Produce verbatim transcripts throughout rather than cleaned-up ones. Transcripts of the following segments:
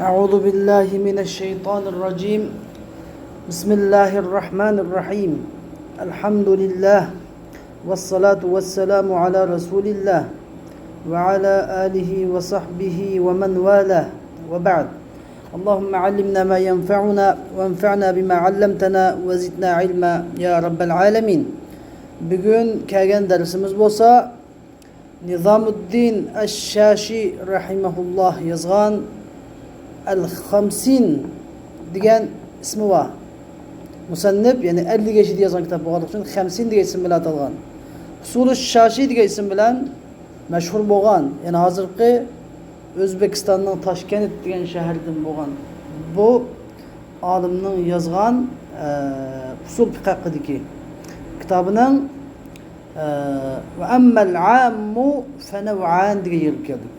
أعوذ بالله من الشيطان الرجيم. بسم الله الرحمن الرحيم. الحمد لله. والصلاة والسلام على رسول الله وعلى آله وصحبه ومن والاه. وبعد. اللهم علمنا ما ينفعنا وانفعنا بما علمتنا وزدنا علما يا رب العالمين. بۈگۈن كەلگەن دەرسىمىز بولسا نىزامۇددىن ئەششاشى رەھىمەھۇللاھ يازغان ئەل خەمسىن دېگەن ئىسمى بار. مۇسەننىپ، يەنى ئەللىك يېشىدا يازغان كىتاب بولغانلىقى ئۈچۈن خەمسىن دېگەن ئىسىم بىلەن ئاتالغان. ئۇسۇلۇ شاشى دېگەن ئىسىم بىلەن مەشھۇر بولغان، يەنى ھازىرقى ئۆزبېكىستاننىڭ تاشكەنت دېگەن شەھىرىدىن بولغان بۇ ئالىمنىڭ يازغان، ئە، ئۇسۇل پىقھى ھەققىدىكى كىتابىنىڭ، ئە، ۋە ئەممەل ئاممۇ فەنەۋئان دېگەن يېرىگە كەلدۇق.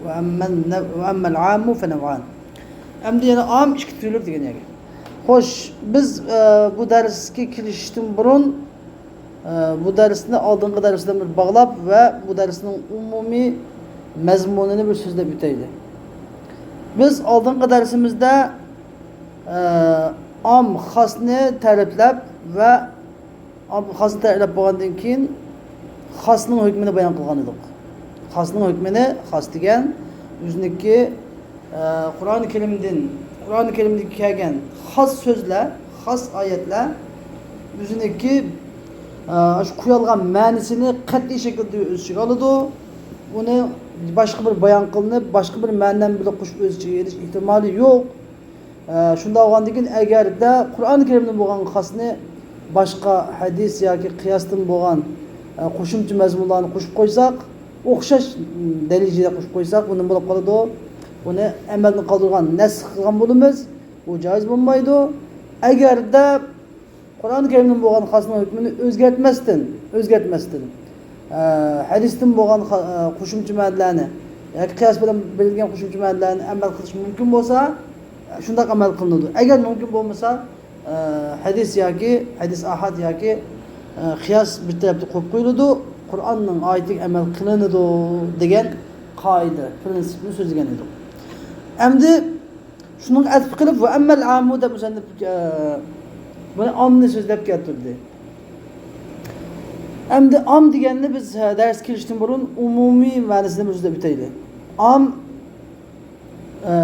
ۋە ئەممەل نەۋ-، ۋە ئەممەل ئاممۇ فەنەۋئان. ئەمدى يەنە ئام ئىككى تۈرلۈك دېگەن يەرگە. خوش، بىز، ئە، بۇ دەرسكە كىرىشىشتىن بۇرۇن، ئە، بۇ دەرسنى ئالدىنقى دەرس بىلەن بىر باغلاپ ۋە بۇ دەرسنىڭ ئومۇمىي مەزمۇنىنى بىر سۆزلەپ ئۆتەيلى. بىز ئالدىنقى دەرسىمىزدە، ئە، ئام خاسنى تەرىپلەپ ۋە ئام خاسنى تەرىپلەپ بولغاندىن كېيىن خاسنىڭ ھۆكمىنى بايان قىلغان ئىدۇق. خاسنىڭ ھۆكمىنى، خاس دېگەن ئۆزىنىڭكى، ئە، قۇرئان كەرىمدىن، قۇرئان كەرىمدىكى كەلگەن خاس سۆزلەر، خاس ئايەتلەر ئۆزىنىڭكى، ئە، شۇ قويالغان مەنىسىنى قەتئىي شەكىلدە ئۆز ئىچىگە ئالىدۇ. ئۇنى باشقا بىر بايان قىلىنىپ، باشقا بىر مەنىنى بىلەن قوشۇپ ئۆز ئىچىگە ئېلىش ئېھتىمالى يوق. ئە، شۇنداق بولغاندىن كېيىن، ئەگەردە قۇرئان كەرىمدىن بولغان خاسنى باشقا ھەدىس ياكى قىياستىن بولغان، ئە، قوشۇمچە مەزمۇنلارنى قوشۇپ قويساق، ئوخشاش دەرىجىدە قوشۇپ قويساق، بۇ نېمە بولۇپ قالىدۇ؟ بۇنى ئەمەلدىن قالدۇرغان، نەسخ قىلغان بولىمىز. بۇ جائىز بولمايدۇ. ئەگەردە قۇرئان كەرىمدىن بولغان خاسنىڭ ھۆكمىنى ئۆزگەرتمەستىن، ئۆزگەرتمەستىن، ئە، ھەدىستىن بولغان خا-، ئە، قوشۇمچە مەنىلەرنى ياكى قىياس بىلەن بېرىلگەن قوشۇمچە مەنىلەرنى ئەمەل قىلىش مۇمكىن بولسا، شۇنداق ئەمەل قىلىنىدۇ. ئەگەر مۇمكىن بولمىسا، ئە، ھەدىس ياكى ھەدىس ئاھاد ياكى، ئە، قىياس بىر تەرەپتە قويۇپ قويۇلىدۇ، قۇرئاننىڭ ئايىتىگە ئەمەل قىلىنىدۇ دېگەن قائىدە، پرىنسىپنى سۆزلىگەن ئىدۇق. ئەمدى شۇنىڭغا ئەتىپ قىلىپ، ۋە ئەممەل ئاممۇ دەپ مۇسەننىپ، ئە، بۇنى ئامنى سۆزلەپ كەلتۈردى. ئەمدى ئام دېگەننى بىز، ئە، دەرس كىرىشتىن بۇرۇن ئومۇمىي مەنىسىنى بىر سۆزلەپ ئۆتەيلى. ئام، ئە،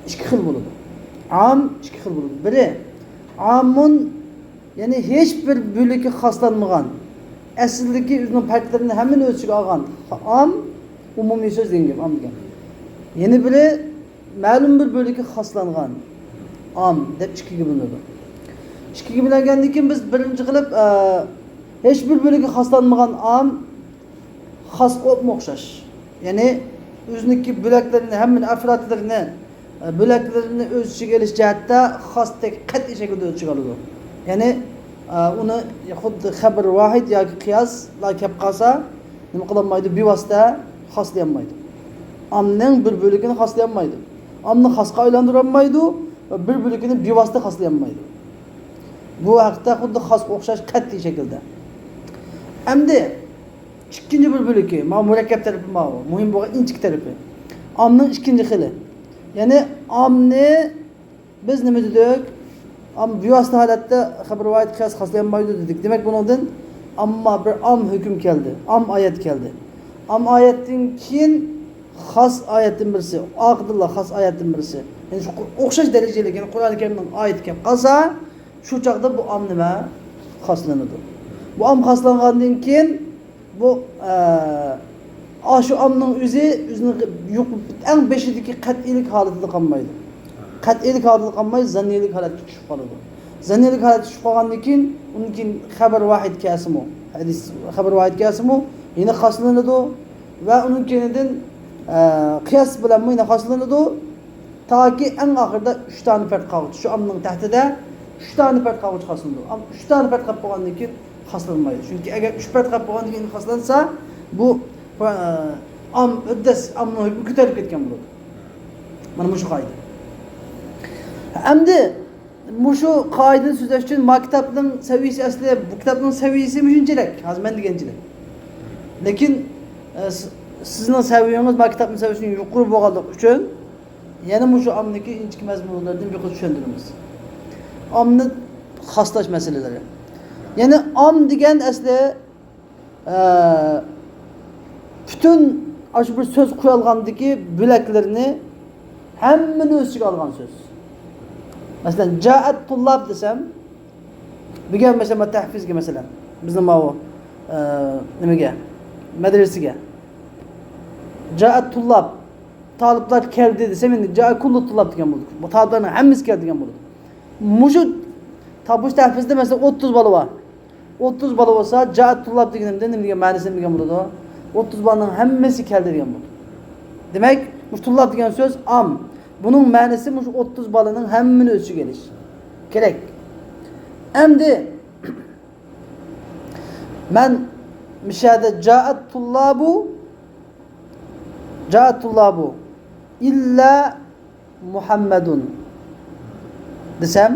ئىككى خىل بولىدۇ. ئام ئىككى خىل بولىدۇ. بىرى، ئامۇن، يەنى ھېچ بىر بۆلىكى خاسلانمىغان، ئەسلىدىكى ئۆزىنىڭ پەرقلىرىنى ھەممىنى ئۆز ئىچىگە ئالغان ئام، ئومۇمىي سۆز دېگەن گەپ، ئام دېگەن. يەنە بىرى، مەلۇم بىر بۆلىكى خاسلانغان ئام دەپ ئىككىگە بۆلۈنىدۇ. ئىككىگە بۆلۈنگەندىن كېيىن بىز بىرىنچى قىلىپ، ئە، ھېچ بىر بۆلىكى خاسلانمىغان ئام خاسقا ئوپمۇ ئوخشاش. يەنى ئۆزىنىڭكى بۆلەكلىرىنى، ھەممىنى، ئەفرادلىرىنى، ئە، بۆلەكلىرىنى ئۆز ئىچىگە ئېلىش جەھەتتە خاستەك قەتئىي شەكىلدە ئۆز ئىچىگە ئالىدۇ. يەنى، ئە، ئۇنى خۇددى خەبەر ۋاھىد ياكى قىياسلار كەپ قالسا، نېمە قىلالمايدۇ؟ بىۋاسىتە خاسلىيالمايدۇ. ئامنىڭ بىر بۆلىكىنى خاسلىيالمايدۇ. ئامنى خاسقا ئايلاندۇرالمايدۇ ۋە بىر بۆلىكىنى بىۋاسىتە خاسلىيالمايدۇ. بۇ ھەقتە خۇددى خاسقا ئوخشاش قەتئىي شەكىلدە. ئەمدى ئىككىنچى بىر بۆلىكى، ماۋۇ مۇرەككەپ تەرىپى، ماۋۇ مۇھىم بولغان ئىنچىكە تەرىپى. ئامنىڭ ئىككىنچى خىلى. يەنى ئامنى بىز نېمە دېدۇق؟ ئام بىۋاسىتە ھالەتتە خەبەر ۋاھىد قىياس خاسلىيالمايدۇ دېدۇق. دېمەك، بۇنىڭدىن ئامما بىر ئام ھۆكۈم كەلدى. ئام ئايەت كەلدى. ئام ئايەتتىن كېيىن خاس ئايەتتىن بىرسى، ئارقىدىنلا خاس ئايەتتىن بىرسى. يەنى شۇ ئوخشاش دەرىجىلىك، يەنى قۇرئانى كەرىمنىڭ ئايىتى كەپ قالسا، شۇ چاغدا بۇ ئام نېمە؟ خاسلىنىدۇ. بۇ ئام خاسلانغاندىن كېيىن، بۇ، ئە، ئاشۇ ئامنىڭ ئۆزى، ئۆزىنىڭ يۇق-، ئەڭ بېشىدىكى قەتئىيلىك ھالىتىدە قالمايدۇ. قەتئىيلىك ھالىتىدە قالماي، زەننىيلىك ھالەتكە چۈشۈپ قالىدۇ. زەننىيلىك ھالەتكە چۈشۈپ قالغاندىن كېيىن، ئۇنىڭ كېيىن خەبەر ۋاھىد كەلسىمۇ، ھەدىس، خەبەر ۋاھىد كەلسىمۇ، يەنە خاسلىنىدۇ ۋە ئۇنىڭ كەينىدىن، ئە، قىياس بىلەنمۇ يەنە خاسلىنىدۇ. تاكى ئەڭ ئاخىرىدا ئۈچ دانە پەرد قالغۇچە، شۇ ئامنىڭ تەھتىدە ئۈچ دانە پەرد قالغۇچە خاسلىنىدۇ. ئام-، ئۈچ دانە پەرد قالىپ بولغاندىن كېيىن خاسلانمايدۇ. چۈنكى ئەگەر ئۈچ پەرد قالىپ بولغاندىن كېيىن خاسلانسا، بۇ، ئە، ئام، ئۆددەس ئامنىڭ ھۆكمى كۆتەرىلىپ كەتكەن بولىدۇ. مانا مۇشۇ قائىدە. ئەمدى مۇشۇ قائىدىنى سۆزلەش ئۈچۈن، ما كىتابنىڭ سەۋىيىسى ئەسلى، بۇ كىتابنىڭ سەۋىيىسى مۇشۇنچىلىك، ھازىر مەن دېگەنچىلىك. لېكىن، ئە، س-، سىزنىڭ سەۋىيىڭىز ما كىتابنىڭ سەۋىيىسىدىن يۇقىرى بولغانلىقى ئۈچۈن، يەنە مۇشۇ ئامنىكى ئىنچىكە مەزمۇنلىرىدىن بىر قىسىم چۈشەندۈرىمىز. ئامنى خاسلاش مەسىلىلىرى. يەنى ئام دېگەن ئەسلى، ئە، پۈتۈن ئاشۇ بىر سۆز قۇرالغاندىكى بۆلەكلىرىنى ھەممىنى ئۆز ئىچىگە ئالغان سۆز. مەسىلەن، جائەت تۇللاب دېسەم، بۈگۈن مەسىلەن، مانا تەھفىزگە مەسىلەن، بىزنىڭ ماۋۇ، ئە، نېمىگە، مەدرىسىگە. جائەت تۇللاب، تالىپلار كەلدى دېسەم، ئەمدى جائە كۇللۇ تۇللاب دېگەن بولدى. بۇ تالىپلارنىڭ ھەممىسى كەلدى دېگەن بولدى. مۇشۇ تاپۇش تەھفىزدە مەسىلەن، ئوتتۇز بالا بار. ئوتتۇز بالا بولسا، جائەت تۇللاب دېگىنىمدە نېمە دېگەن مەنىسىنى بىلگەن بولىدۇ. ئوتتۇز بالىنىڭ ھەممىسى كەلدى دېگەن بولىدۇ. دېمەك، مۇشۇ تۇللاب دېگەن سۆز ئام. بۇنىڭ مەنىسى مۇشۇ ئوتتۇز بالىنىڭ ھەممىنى ئۆز ئىچىگە ئېلىش كېرەك. ئەمدى مەن مۇشۇ يەردە جائەت تۇللابۇ، جائەت تۇللابۇ ئىللا مۇھەممەدۇن دېسەم،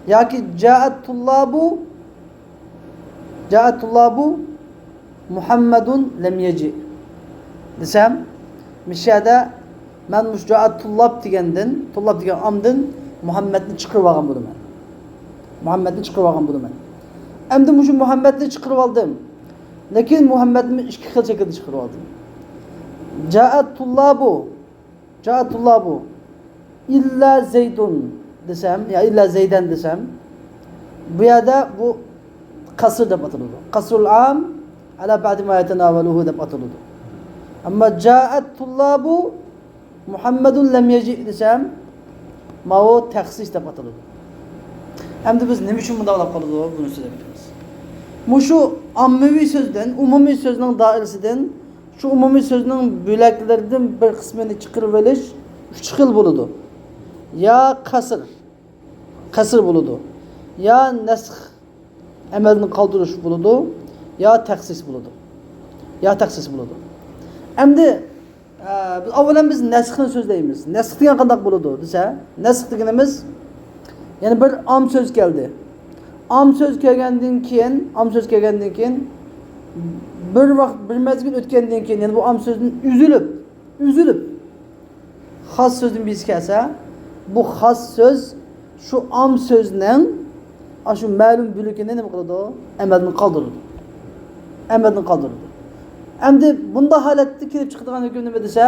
ياكى جائەت تۇللابۇ، جائەت تۇللابۇ مۇھەممەدۇن لەم يەجىئ دېسەم، مۇشۇ يەردە مەن مۇشۇ جائەت تۇللاب دېگەندىن، تۇللاب دېگەن ئامدىن مۇھەممەدنى چىقىرىپ ئالغان بولىمەن. مۇھەممەدنى چىقىرىپ ئالغان بولىمەن. ئەمدى مۇشۇ مۇھەممەدنى چىقىرىپ ئالدىم. لېكىن مۇھەممەدنى ئىككى خىل شەكىلدە چىقىرىپ ئالدىم. جائەت تۇللابۇ، جائەت تۇللابۇ ئىللا زەيدۇن دېسەم، يا ئىللا زەيدەن دېسەم، بۇ يەردە بۇ قەسر دەپ ئاتىلىدۇ. قەسرۇل ئام ئەلا بەئدى ما يەتەناۋەلۇھۇ دەپ ئاتىلىدۇ. ئەمما جائەت تۇللابۇ مۇھەممەدۇن لەم يەجىئ دېسەم، ماۋۇ تەخسىس دەپ ئاتىلىدۇ. ئەمدى بىز نېمە ئۈچۈن مۇنداق بولۇپ قالىدۇ، بۇنى سۆزلەپ ئۆتىمىز. مۇشۇ ئاممىۋى سۆزدىن، ئومۇمىي سۆزنىڭ دائىرىسىدىن شۇ ئومۇمىي سۆزنىڭ بۆلەكلىرىدىن بىر قىسمىنى چىقىرىۋېلىش ئۈچ خىل بولىدۇ. يا قەسر، قەسر بولىدۇ. يا نەسخ، ئەمەلدىن قالدۇرۇش بولىدۇ. يا تەخسىس بولىدۇ. يا تەخسىس بولىدۇ. ئەمدى، ئە، بىز ئاۋۋالەن بىز نەسخنى سۆزلەيمىز. نەسخ دېگەن قانداق بولىدۇ دېسە، نەسخ دېگىنىمىز، يەنى بىر ئام سۆز كەلدى. ئام سۆز كەلگەندىن كېيىن، ئام سۆز كەلگەندىن كېيىن، بىر ۋاقىت، بىر مەزگىل ئۆتكەندىن كېيىن، يەنى بۇ ئام سۆزدىن ئۈزۈلۈپ، ئۈزۈلۈپ، خاس سۆزدىن بىرسى كەلسە، بۇ خاس سۆز شۇ ئام سۆزنىڭ ئاشۇ مەلۇم بۆلىكىنى نېمە قىلىدۇ؟ ئەمەلدىن قالدۇرىدۇ. ئەمەلدىن قالدۇرىدۇ. ئەمدى بۇنداق ھالەتتە كېلىپ چىقىدىغان ھۆكۈم نېمە دېسە،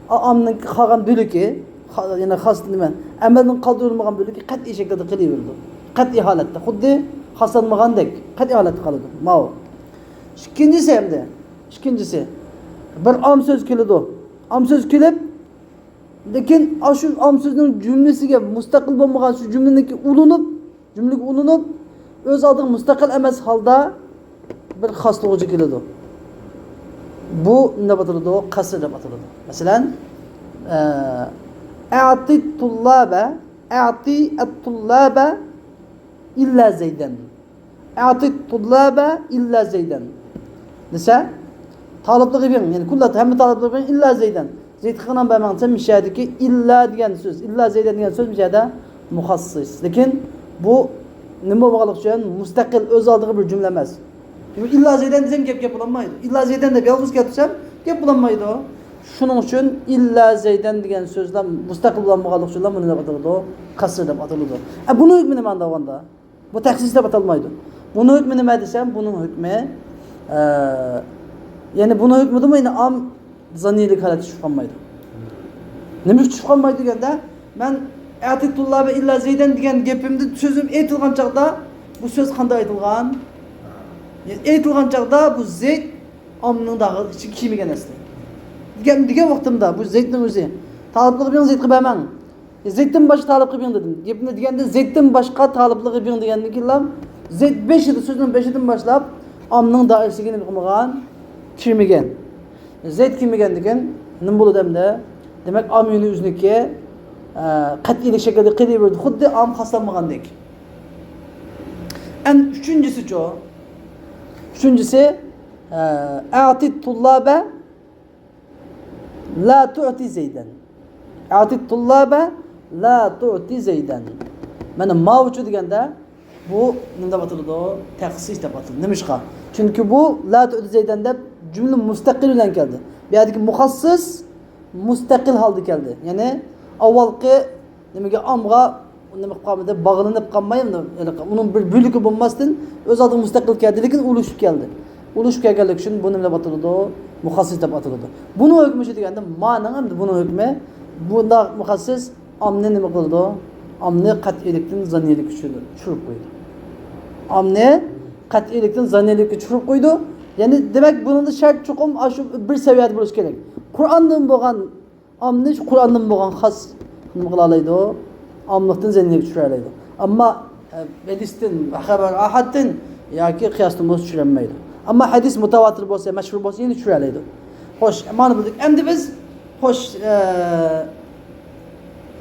ئا-، ئامنىڭ قالغان بۆلىكى، خا-، يەنى خاس نېمە، ئەمەلدىن قالدۇرۇلمىغان بۆلىكى قەتئىي شەكىلدە قېلىۋېرىدۇ. قەتئىي ھالەتتە، خۇددى خاسلانمىغاندەك قەتئىي ھالەتتە قالىدۇ. ماۋۇ. ئىككىنچىسى ئەمدى. ئىككىنچىسى، بىر ئام سۆز كېلىدۇ. ئام سۆز كېلىپ، لېكىن ئاشۇ ئام سۆزنىڭ جۈملىسىگە مۇستەقىل بولمىغان شۇ جۈملىنىڭكى ئۇلىنىپ، جۈملىگە ئۇلىنىپ، ئۆز ئالدىغا مۇستەقىل ئەمەس ھالدا بىر خاسلىغۇچى كېلىدۇ. بۇ نېمە دەپ ئاتىلىدۇ؟ قەسر دەپ ئاتىلىدۇ. مەسىلەن، ئە، ئەتى تۇللابە، ئەتى ئەت تۇللابە ئىللا زەيدەن. ئەتى تۇللابە ئىللا زەيدەن دېسە، تالىپلىقى بىڭ، يەنى كۇللا، ھەممە تالىپلىقى بىڭ ئىللا زەيدەن. زەيدقا قىلغان بەرمەڭ دېسە، مۇشۇ يەردىكى ئىللا دېگەن سۆز، ئىللا زەيدەن دېگەن سۆز مۇشۇ يەردە مۇخەسسىس. لېكىن بۇ نېمە بولمىغانلىقى ئۈچۈن مۇستەقىل، ئۆز ئالدىغا بىر جۈملە ئەمەس. ئىللا زەيدەن دېسەم گەپ، گەپ بولالمايدۇ. ئىللا زەيدەن دەپ يالغۇز كەلتۈرسەم گەپ بولالمايدۇ. شۇنىڭ ئۈچۈن ئىللا زەيدەن دېگەن سۆزلەر مۇستەقىل بولالمىغانلىقى ئۈچۈن بۇنى نېمە دەپ ئاتىلىدۇ؟ قەسر دەپ ئاتىلىدۇ. ئە، بۇنىڭ ھۆكمى نېمە ئاندىن ئالغاندا؟ بۇ تەخسىس دەپ ئاتالمايدۇ. بۇنىڭ ھۆكمى نېمە دېسەم، بۇنىڭ ھۆكمى، ئە، يەنى بۇنىڭ ھۆكمىدىمۇ يەنە ئام زاننىيلىك ھالەتكە چۈشۈپ قالمايدۇ. نېمىشقا چۈشۈپ قالمايدۇ دېگەندە، مەن ئەتى تۇللابە ئىللا زەيدەن دېگەن گېپىمدە سۆزۈم ئېيتىلغان چاغدا، بۇ سۆز قانداق ئېيتىلغان؟ يەنى ئېيتىلغان چاغدا بۇ زەيد ئامنىڭ داغى ئىچىگە كىرمىگەن ئەسلى. دېگەن، دېگەن ۋاقتىمدا بۇ زەيدنىڭ ئۆزى، تالىپلىقى بىڭ زەيدقا بەرمەڭ. زەيدتىن باشقا تالىپلىقى بىڭ دېدىم. گېپىمنى دېگەندە زەيدتىن باشقا تالىپلىقى بىڭ دېگەندىن كېيىنلا زەيد بېشىدا، سۆزنىڭ بېشىدىن باشلاپ ئامنىڭ دائىرىسىگە نېمە قىلمىغان؟ كىرمىگەن. زەيد كىرمىگەندىكىن نېمە بولىدۇ ئەمدى؟ دېمەك، ئام يەنە ئۆزىنىڭكى، ئە، قەتئىيلىك شەكلىدە قېلىۋېرىدۇ. خۇددى ئام خاسلانمىغاندەك. ئەن ئۈچىنچىسىچۇ؟ ئۈچىنچىسى، ئە، ئەتى تۇللابە لا تۇئتى زەيدەن. ئەتى تۇللابە لا تۇئتى زەيدەن. مانا ماۋۇچۇ دېگەندە، بۇ نېمە دەپ ئاتىلىدۇ؟ تەخسىس دەپ ئاتىلىدۇ. نېمىشقا؟ چۈنكى بۇ لا تۇئتى زەيدەن دەپ جۈملە مۇستەقىل بىلەن كەلدى. بۇ يەردىكى مۇخەسسىس مۇستەقىل ھالدا كەلدى. يەنى ئاۋۋالقى نېمىگە، ئامغا نېمە قىلىپ قالمىدى، باغلىنىپ قالماي، ئۇنىڭ بىر بۆلىكى بولماستىن ئۆز ئالدىغا مۇستەقىل كەلدى، لېكىن ئۇلىشىپ كەلدى. ئۇلىشىپ كەلگەنلىكى ئۈچۈن بۇ نېمە دەپ ئاتىلىدۇ؟ مۇخەسسىس دەپ ئاتىلىدۇ. بۇنىڭ ھۆكمى شۇ دېگەندە، مانىڭ ئەمدى بۇنىڭ ھۆكمى، بۇنداق مۇخەسسىس ئامنى نېمە قىلىدۇ؟ ئامنى قەتئىيلىكتىن زاننىيلىككە چۈشۈرىدۇ، چۈشۈرۈپ قويىدۇ. ئامنى قەتئىيلىكتىن زاننىيلىككە چۈشۈرۈپ قويىدۇ. يەنى دېمەك، بۇنىڭدا شەرت چوقۇم ئاشۇ بىر سەۋىيەدە بولۇشى كېرەك. قۇرئاندىن بولغان ئامنى شۇ قۇرئاندىن بولغان خاس نېمە قىلالايدۇ؟ ئاملىقتىن زاننىيلىككە چۈشۈرەلەيدۇ. ئەمما، ئە، ھەدىستىن، خەبەر ئاھادتىن ياكى قىياستىن بولسا چۈشۈرەلمەيدۇ. ئەمما ھەدىس مۇتەۋاتىر بولسا، مەشھۇر بولسا يەنە چۈشۈرەلەيدۇ. خوش، مانا بىلدۇق. ئەمدى بىز، خوش، ئە،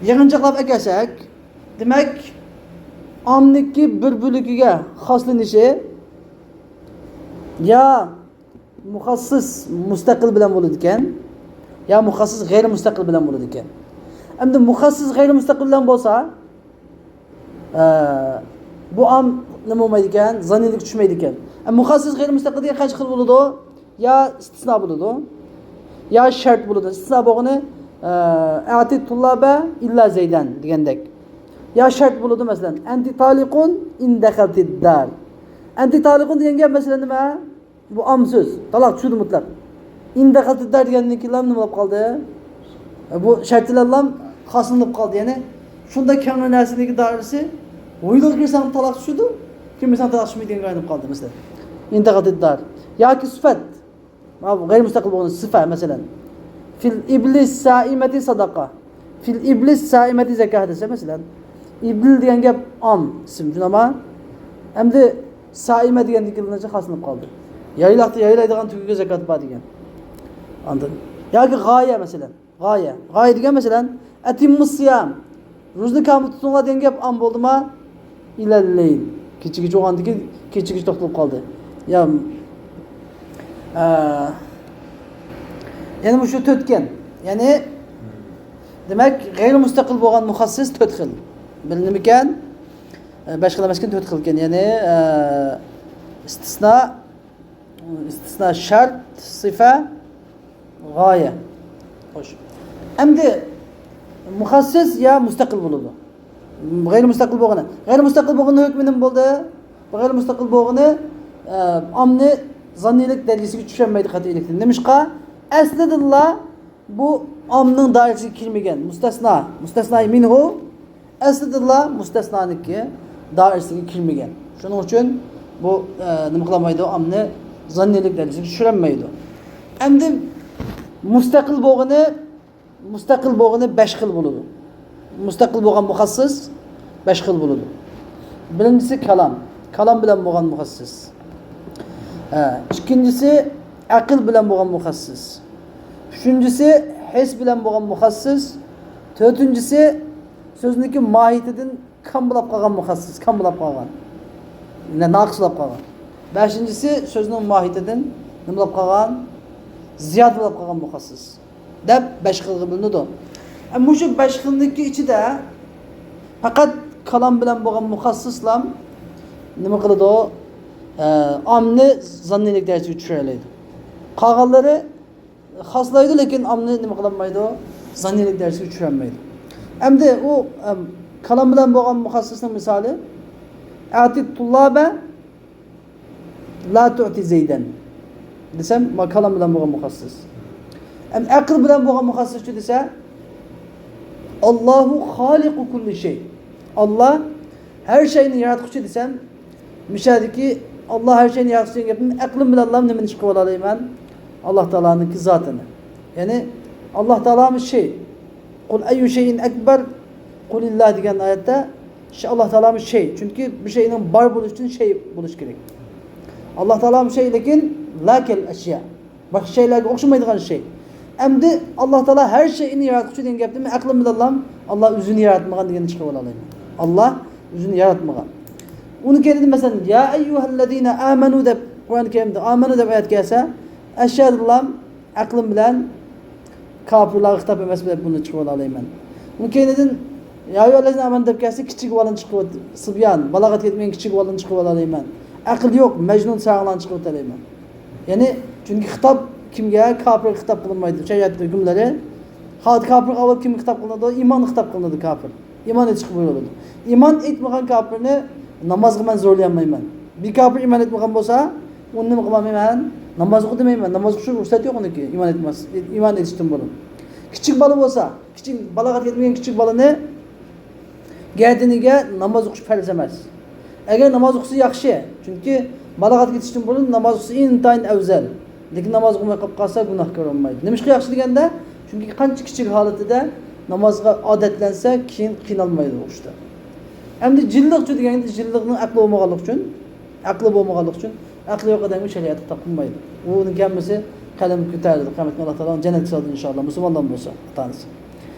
يىغىنچاقلاپ ئەكەلسەك، دېمەك، ئامنىڭكى بىر بۆلىكىگە خاسلىنىشى يا مۇخەسسىس مۇستەقىل بىلەن بولىدىكەن، يا مۇخەسسىس غەيرىي مۇستەقىل بىلەن بولىدىكەن. ئەمدى مۇخەسسىس غەيرىي مۇستەقىل بىلەن بولسا، ئە، بۇ ئام نېمە بولمايدىكەن؟ زاننىيلىككە چۈشمەيدىكەن. ئە، مۇخەسسىس غەيرىي مۇستەقىل دېگەن قانچە خىل بولىدۇ؟ يا ئىستىسنا بولىدۇ، يا شەرت بولىدۇ. ئىستىسنا بولغىنى، ئە، ئەتى تۇللابە ئىللا زەيدەن دېگەندەك. يا شەرت بولىدۇ، مەسىلەن، ئەنتى تالىقۇن ئىن دەخەلتىد دار. ئەنتى تالىقۇن دېگەن گەپ، مەسىلەن، نېمە؟ بۇ ئام سۆز. تالاق چۈشىدۇ مۇتلەق. ئىن دەخەلتىد دار دېگەندىن كېيىن نېمە بولۇپ قالدى؟ بۇ شەرتلەرلەم خاسلىنىپ قالدى. يەنى شۇنداق كەڭرى نەرسىنىڭكى دائىرىسى، ھويلىغا كىرسەڭ تالاق چۈشىدۇ، كىرمىسەڭ تالاق چۈشمەيدىغانغا ئايلىنىپ قالدى، مەسىلەن. ئىن دەخەلتىد دار. ياكى سۈپەت. مانا بۇ غەيرىي مۇستەقىل بولغان سىفە، مەسىلەن، فىل ئىبلىس سائىمەتى ساداقا، فىل ئىبلىس سائىمەتى زەكاھ دېسە، مەسىلەن، ئىبل دېگەن گەپ ئام ئىسىم، شۇنداقمۇ؟ ئەمدى سائىمە دېگەندىن كېيىن نەچچە خاسلىنىپ قالدى. يايلاقتا يايلايدىغان تۆگىگە زاكات بار دېگەن. ئاندىن ياكى غايە، مەسىلەن، غايە. غايە دېگەن، مەسىلەن، ئەتىممۇ سىيام، روزىنى كامىل تۇتۇڭلار دېگەن گەپ ئام بولدىما؟ ئىلەللەيل. كېچىگىچە بولغاندىن كېيىن كېچىگىچە توختىلىپ قالدى. يا، ئە، يەنى مۇشۇ تۆتكەن. يەنى، دېمەك، غەيرىي مۇستەقىل بولغان مۇخەسسىس تۆت خىل. بىر نېمىكەن؟ ئە، بەش خىل ئەمەسكەن، تۆت خىلكەن. يەنى، ئە، ئىستىسنا، ئىستىسنا، شەرت، سىفە، غايە. خوش. ئەمدى مۇخەسسىس يا مۇستەقىل بولىدۇ. غەيرىي مۇستەقىل بولغىنى. غەيرىي مۇستەقىل بولغىنىنىڭ ھۆكمى نېمە بولدى؟ بۇ غەيرىي مۇستەقىل بولغىنى، ئە، ئامنى زاننىيلىك دەرىجىسىگە چۈشۈرەلمەيدۇ قەتئىيلىكتىن. نېمىشقا؟ ئەسلىدىنلا بۇ ئامنىڭ دائىرىسىگە كىرمىگەن. مۇستەسنا، مۇستەسنائى مىنھۇ، ئەسلىدىنلا مۇستەسنانىڭكى دائىرىسىگە كىرمىگەن. شۇنىڭ ئۈچۈن بۇ، ئە، نېمە قىلالمايدۇ؟ ئامنى زاننىيلىك دەرىجىسىگە چۈشۈرەلمەيدۇ. ئەمدى مۇستەقىل بولغىنى، مۇستەقىل بولغىنى بەش خىل بولىدۇ. مۇستەقىل بولغان مۇخەسسىس بەش خىل بولىدۇ. بىرىنچىسى كالام. كالام بىلەن بولغان مۇخەسسىس. ھە، ئىككىنچىسى ئەقىل بىلەن بولغان مۇخەسسىس. ئۈچىنچىسى ھېس بىلەن بولغان مۇخەسسىس. تۆتىنچىسى سۆزنىڭكى ماھىيىتىدىن كام بولاپ قالغان مۇخەسسىس، كام بولاپ قالغان. يەنى ناقىس بولاپ قالغان. بەشىنچىسى سۆزنىڭ ماھىيىتىدىن نېمە بولاپ قالغان؟ زىيادە بولاپ قالغان مۇخەسسىس. دەپ بەش خىلغا بۆلۈنىدۇ. ئە، مۇشۇ بەش خىلنىڭكى ئىچىدە پەقەت كالام بىلەن بولغان مۇخەسسىسلام نېمە قىلىدۇ؟ ئە، ئامنى زاننىيلىك دەرىجىسىگە چۈشۈرەلەيدۇ. قالغانلىرى خاسلايدۇ، لېكىن ئامنى نېمە قىلالمايدۇ؟ زاننىيلىك دەرىجىسىگە چۈشۈرەلمەيدۇ. ئەمدى ئۇ، ئەم، كالام بىلەن بولغان مۇخەسسىسنىڭ مىسالى، ئەتى تۇللابە لا تۇئتى زەيدەن دېسەم، ما كالام بىلەن بولغان مۇخەسسىس. ئەم، ئەقىل بىلەن بولغان مۇخەسسىسچۇ دېسە، ئاللاھۇ خالىقۇ كۇللى شەي. ئاللا ھەر شەينى ياراتقۇچى دېسەم، مىشەدىكى ئاللا ھەر شەينى ياراتقۇچى دېگەن گەپنى ئەقلىم بىلەنلا نېمىنى چىقىرىۋالالايمەن؟ ئاللا تائالانىڭكى زاتىنى. يەنى ئاللا تائالامۇ شەي. قۇل ئەييۇ شەيئىن ئەكبەر؟ قۇلىللا دېگەن ئايەتتە شە-، ئاللا تائالامۇ شەي. چۈنكى بىر شەينىڭ بار بولۇشى ئۈچۈن شەي بولۇشى كېرەك. ئاللا تائالامۇ شەي، لېكىن لا كەل ئەشيا. باشقا شەيلەرگە ئوخشىمايدىغان شەي. ئەمدى ئاللا تائالا ھەر شەينى ياراتقۇچى دېگەن گەپنى مەن ئەقلىم بىلەنلا ئاللا ئۆزىنى ياراتمىغان دېگەننى چىقىرىۋالالايمەن. ئاللا ئۆزىنى ياراتمىغان. ئۇنىڭ كەينىدىن مەسىلەن، يا ئەييۇھەللەزىنە ئامەنۇ دەپ قۇرئان كەرىمدە ئامەنۇ دەپ ئايەت كەلسە، ئەشيادىنلا ئەقلىم بىلەن كاپىرلارغا خىتاب ئەمەس دەپ بۇنى چىقىرىۋالالايمەن. ئۇنىڭ كەينىدىن يا ئەييۇھەللەزىنە ئامەنۇ دەپ كەلسە، كىچىك بالىنى چىقىرىۋات-، سىبيان، بالاغەتكە يەتمىگەن كىچىك بالىنى چىقىرىۋالالايمەن. ئەقىل يوق، مەجنۇن، ساراڭلارنى چىقىرىۋېتەلەيمەن. يەنى، چۈنكى خىتاب كىمگە؟ كاپىرغا خىتاب قىلىنمايدۇ. شەرىئەتتە ھۆكۈملىرى خا-، كاپىرغا ئاۋۋال كىمگە خىتاب قىلىنىدۇ؟ ئىمانغا خىتاب قىلىنىدۇ، كاپىر. ئىمان ئېيتىشقا بۇيرۇلىدۇ. ئىمان ئېيتمىغان كاپىرنى نامازغا مەن زورلىيالمايمەن. بىر كاپىر ئىمان ئېيتمىغان بولسا، ئۇنى نېمە قىلمايمەن؟ ناماز ئوقۇ دېمەيمەن. ناماز ئوقۇشقا رۇخسەت يوق ئۇنىڭكى، ئىمان ئېيتماس-، ئىمان ئېيتىشتىن بۇرۇن. كىچىك بالا بولسا، كىچىك، بالاغەتكە يەتمىگەن كىچىك بالىنى گەدىنىگە ناماز ئوقۇش پەرز ئەمەس. ئەگەر ناماز ئوقۇسا ياخشى، چۈنكى بالاغەتكە يېتىشتىن بۇرۇن ناماز ئوقۇسا ئىنتايىن ئەۋزەل. لېكىن ناماز ئوقۇماي قېلىپ قالسا گۇناھكار بولمايدۇ. نېمىشقا ياخشى دېگەندە، چۈنكى قانچە كىچىك ھالىتىدە نامازغا ئادەتلەنسە، كېيىن قىينالمايدۇ ئوقۇشتا. ئەمدى جىنلىقچۇ دېگەندە، جىنلىقنىڭ ئەقلى بولمىغانلىقى ئۈچۈن، ئەقلى بولمىغانلىقى ئۈچۈن، ئەقلى يوق ئادەمگە شەرىئەتتە خىتاب قىلمايدۇ. ئۇنىڭ ھەممىسى قەلەم كۆتەرىلىدۇ. قىيامەت كۈنى ئاللا تائالا ئۇنى جەننەتكە سالىدۇ، ئىنشائاللا، مۇسۇلمانلار بولسا، ئاتا-ئانىسى.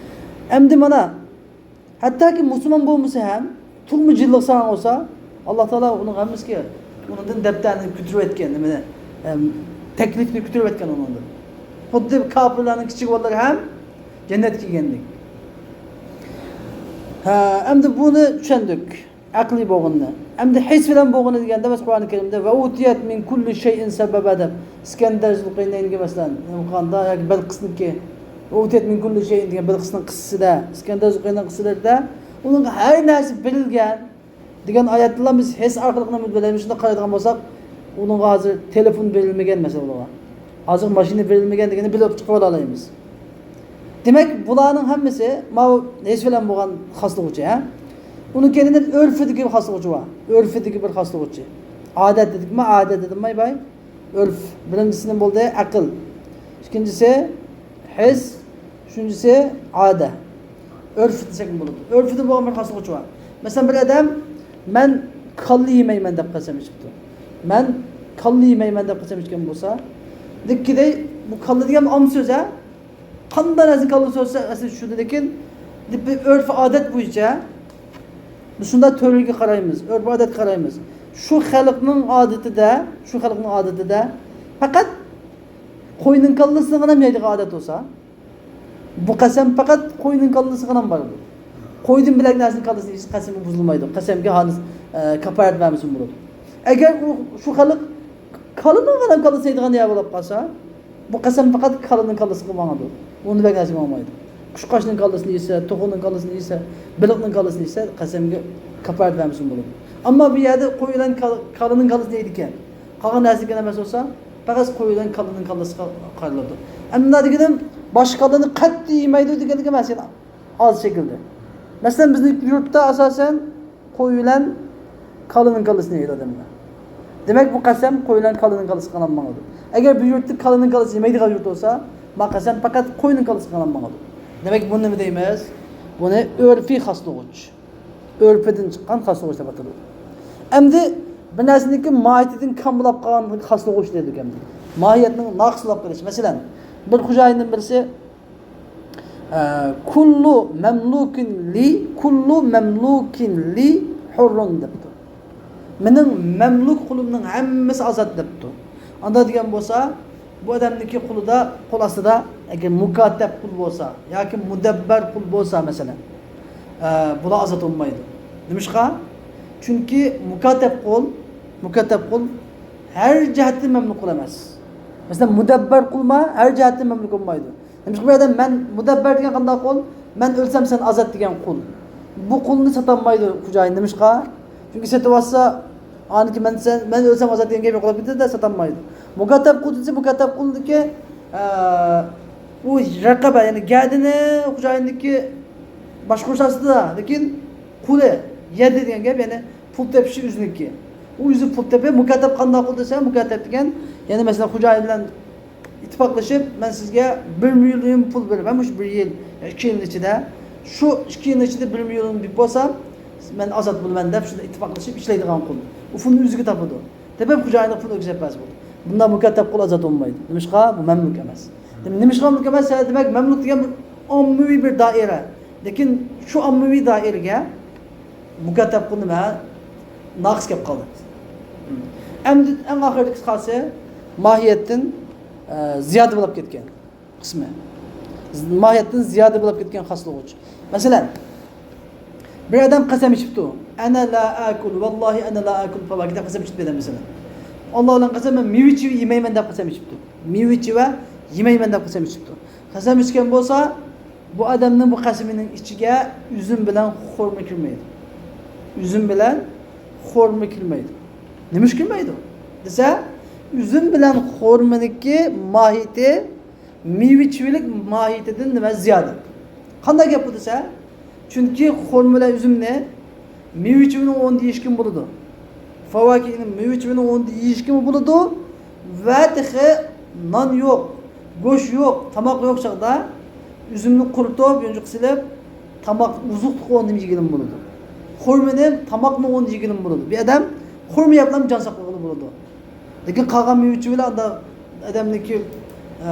ئەمدى مانا، ھەتتاكى مۇسۇلمان بولمىسا ھەم، تۇغما جىنلىق ساڭا بولسا، ئاللا تائالا ئۇنىڭ ھەممىسىگە ئۇنىڭدىن دەپتەرنى كۆتۈرۈۋەتكەن، نېمىنى، ئەم، تەكلىپنى كۆتۈرۈۋەتكەن ئۇنىڭدىن. خۇددى كاپىرلارنىڭ كىچىك بالىلىرى ھەم جەننەتكە كىرگەندەك. ھە، ئەمدى بۇنى چۈشەندۇق. ئەقلىي بولغىنىنى. ئەمدى ھېس بىلەن بولغىنى دېگەندە، مەسىلەن، قۇرئان كەرىمدە، «ۋە ئۇتىيەت مىن كۇللى شەيئىن سەبەبە» دەپ، ئىسكەندەر زۇلقەرنەينگە، مەسىلەن، نېمە قىلغاندا ياكى بەلقىسنىڭكى، «ۋە ئۇتىيەت مىن كۇللى شەيئىن» دېگەن بەلقىسنىڭ قىسسىسىدە، ئىسكەندەر زۇلقەرنەينىڭ قىسسىلىرىدا ئۇنىڭغا ھەر نەرسە بېرىلگەن دېگەن ئايەتتىنلا بىز ھېس ئارقىلىق نېمە بىلەيمىز؟ شۇنداق قارايدىغان بولساق، ئۇنىڭغا ھازىر تېلېفون بېرىلمىگەن، مەسىلەن، ئۇنىڭغا ھازىر ماشىنا بېرىلمىگەن دېگەننى بىلىپ چىقىرىۋالالايمىز. دېمەك، بۇلارنىڭ ھەممىسى ماۋۇ ھېس بىلەن بولغان خاسلىغۇچى، ھە؟ ئۇنىڭ كەينىدىن ئۆرفىدىكى بىر خاسلىغۇچى بار. ئۆرفىدىكى بىر خاسلىغۇچى. ئادەت دېدىكمۇ؟ ئادەت دېدىم باي. ئۆرف. بىرىنچىسى نېمە بولدى؟ ئەقىل. ئىككىنچىسى ھېس. ئۈچىنچىسى ئادە. ئۆرف دېسەك بولىدۇ. ئۆرفىدە بولغان بىر خاسلىغۇچى بار. مەسىلەن، بىر ئادەم، «مەن كاللا يېمەيمەن» دەپ قەسەم ئىچىپتۇ. «مەن كاللا يېمەيمەن» دەپ قەسەم ئىچكەن بولسا، دېدىككىدەي، بۇ كاللا دېگەن ئام سۆز، ھە؟ قانداق نەرسىنى كاللا سۆزسە، ئەسلى چۈشىدۇ، لېكىن بىر ئۆرپ-ئادەت بويىچە بىز شۇنداق تۆرىگە قارايمىز، ئۆرپ-ئادەتكە قارايمىز. شۇ خەلقنىڭ ئادىتىدە، شۇ خەلقنىڭ ئادىتىدە پەقەت قوينىڭ كاللىسىنىغىلا يەيدىغان ئادەت بولسا، بۇ قەسەم پەقەت قوينىڭ كاللىسىغىلا بارىدۇ. قويدىن بۆلەك نەرسىنىڭ كاللىسىنى يېسە، قەسىمى بۇزۇلمايدۇ. قەسەمگە ھانىس، ئە، كاپارەت بەرمىسىمۇ بولىدۇ. ئەگەر ئۇ، شۇ خەلق كالىنىڭ ئادەم كاللىسىنى يەيدىغان يەر بولۇپ قالسا، بۇ قەسەم پەقەت كالىنىڭ كاللىسىغا ماڭىدۇ. ئۇنىڭدىن بۆلەك نەرسىگە ماڭمايدۇ. قۇشقاچنىڭ كاللىسىنى يېسە، توخۇنىڭ كاللىسىنى يېسە، بېلىقنىڭ كاللىسىنى يېسە، قەسەمگە كاپارەت بەرمىسىمۇ بولىدۇ. ئەمما بۇ يەردە قوي بىلەن كال-، كالىنىڭ كاللىسىنى يەيدىكەن. قالغان نەرسىگە نېمە بولسا، پەقەت قوي بىلەن كالىنىڭ كاللىسىغا قارىلىدۇ. ئەمما دېگىنىم، باشقا كالىنى قەتئىي يېمەيدۇ دېگەنلىكى مەسىلە ئاز شەكىلدە. مەسىلەن، بىزنىڭ يۇرتتا ئاساسەن قوي بىلەن كالىنىڭ كاللىسىنى يەيدۇ ئادەملەر. دېمەك، بۇ قەسەم قوي بىلەن كالىنىڭ كاللىسىغا قاراپ ماڭىدۇ. ئەگەر بۇ يۇرتتا كالىنىڭ كاللىسىنى يېمەيدىغان يۇرت بولسا، ما قەسەم پەقەت قوينىڭ كاللىسىغا قاراپ ماڭىدۇ. دېمەك، بۇنى نېمە دەيمىز؟ بۇنى ئۆرپىي خاسلىغۇچ. ئۆرپىدىن چىققان خاسلىغۇچ دەپ ئاتىلىدۇ. ئەمدى بىر نەرسىنىڭكى ماھىيىتىدىن كاملاپ قالغان خاسلىغۇچ دەيدۇ ئەمدى. ماھىيەتنىڭ ناقىس بولۇپ قېلىشى. مەسىلەن، بىر خوجايىندىن بىرسى، ئە، «كۇللۇ مەملۇكىن لى، كۇللۇ مەملۇكىن لى ھۇررۇن» دەپتۇ. «مېنىڭ مەملۇك قۇلۇمنىڭ ھەممىسى ئازاد» دەپتۇ. ئاندا دېگەن بولسا، بۇ ئادەمنىڭكى قولىدا، قول ئاستىدا ئەگەر مۇكاتەب قۇل بولسا ياكى مۇدەببەر قۇل بولسا، مەسىلەن، ئە، بۇلار ئازاد بولمايدۇ. نېمىشقا؟ چۈنكى مۇكاتەب قۇل، مۇكاتەب قۇل ھەر جەھەتتىن مەملۇك قۇل ئەمەس. مەسىلەن، مۇدەببەر قۇلما ھەر جەھەتتىن مەملۇك بولمايدۇ. نېمىشقا بۇ يەردە مەن مۇدەببەر دېگەن قانداق قۇل؟ مەن ئۆلسەم سەن ئازاد دېگەن قۇل. بۇ قۇلنى ساتالمايدۇ خوجايىن. نېمىشقا؟ چۈنكى سېتىۋاتسا، ئانىكى مەن سەن، مەن ئۆلسەم ئازاد دېگەن گەپ يوقاپ كېتىدۇ-دە، ساتالمايدۇ. مۇكاتەب قۇل دېسە، مۇكاتەب قۇلدىكى، ئە، ئۇ رەقەبە، يەنى گەدىنى خوجايىندىكى باشقۇرۇش ئاستىدا، لېكىن قۇلى يەردە دېگەن گەپ، يەنى پۇل تېپىشى ئۆزىنىڭكى. ئۇ ئۆزى پۇل تېپىپ، مۇكاتەب قانداق قۇل دېسە، مۇكاتەب دېگەن، يەنى مەسىلەن، خوجايىن بىلەن ئىتتىپاقلىشىپ، مەن سىزگە بىر مىليون پۇل بېرىمەن، مۇشۇ بىر يىل، ئىككى يىلنىڭ ئىچىدە، شۇ ئىككى يىلنىڭ ئىچىدە بىر مىليون بېرىپ بولسام، مەن ئازاد بولىمەن دەپ، شۇنداق ئىتتىپاقلىشىپ ئىشلەيدىغان قۇل. ئۇ پۇلنى ئۆزىگە تاپىدۇ. تېپىپ، خوجايىنىغا پۇل ئۆزگەرتىپ بەرسە بولىدۇ. بۇنداق مۇكاتەب قۇل ئازاد بولمايدۇ. نېمىشقا؟ بۇ مەملۇك ئەمەس. دېمەك، نېمىشقا مەملۇك ئەمەس؟ دېمەك، مەملۇك دېگەن بىر ئاممىۋى بىر دائىرە. لېكىن شۇ ئاممىۋى دائىرىگە مۇكاتەب قۇل نېمە؟ ناقىس كەپ قالدى. ئەمدى ئەڭ ئاخىرىدىكى قىسقاسى ماھىيەتتىن، ئە، زىيادە بولۇپ كەتكەن قىسمى. ماھىيەتتىن زىيادە بولۇپ كەتكەن خاسلىغۇچ. مەسىلەن، بىر ئادەم قەسەم ئىچىپتۇ. «ئەنە لا ئاكۇل، ۋاللاھى ئەنە لا ئاكۇل پاۋاكىھ» دەپ قەسەم ئىچىپتۇ بىر ئادەم، مەسىلەن. ئاللا بىلەن قەسەم، مەن مېۋە-چېۋە يېمەيمەن دەپ قەسەم ئىچىپتۇ. مېۋە-چېۋە يېمەيمەن دەپ قەسەم ئىچىپتۇ. قەسەم ئىچكەن بولسا، بۇ ئادەمنىڭ بۇ قەسىمىنىڭ ئىچىگە ئۈزۈم بىلەن خورما كىرمەيدۇ. ئۈزۈم بىلەن خورما كىرمەيدۇ. نېمىش كىرمەيدۇ دېسە، ئۈزۈم بىلەن خورمىنىڭكى ماھىيىتى مېۋە چىۋىلىك ماھىيىتىدىن نېمە زىيادە. قانداق گەپ بۇ دېسە، چۈنكى خورما بىلەن ئۈزۈمنى مېۋە چىۋىنىڭ ئورنىدا يېيىشكىمۇ بولىدۇ. فاۋاكىھنى مېۋە چىۋىنىڭ ئورنىدا يېيىشكىمۇ بولىدۇ. ۋە تېخى نان يوق، گۆش يوق، تاماق يوق چاغدا ئۈزۈمنى قۇرۇتۇپ، يونچۇققا سېلىپ، تاماق، ئوزۇقلۇق ئورنىدا يېگىلىمۇ بولىدۇ. خورمىنى تاماقنىڭ ئورنىدا يېگىلىمۇ بولىدۇ. بىر ئادەم خورما يەپلا جان ساقلىغىلى بولىدۇ. لېكىن قالغان مېۋە چىۋىلەر ئاندا ئادەمنىڭكى، ئە،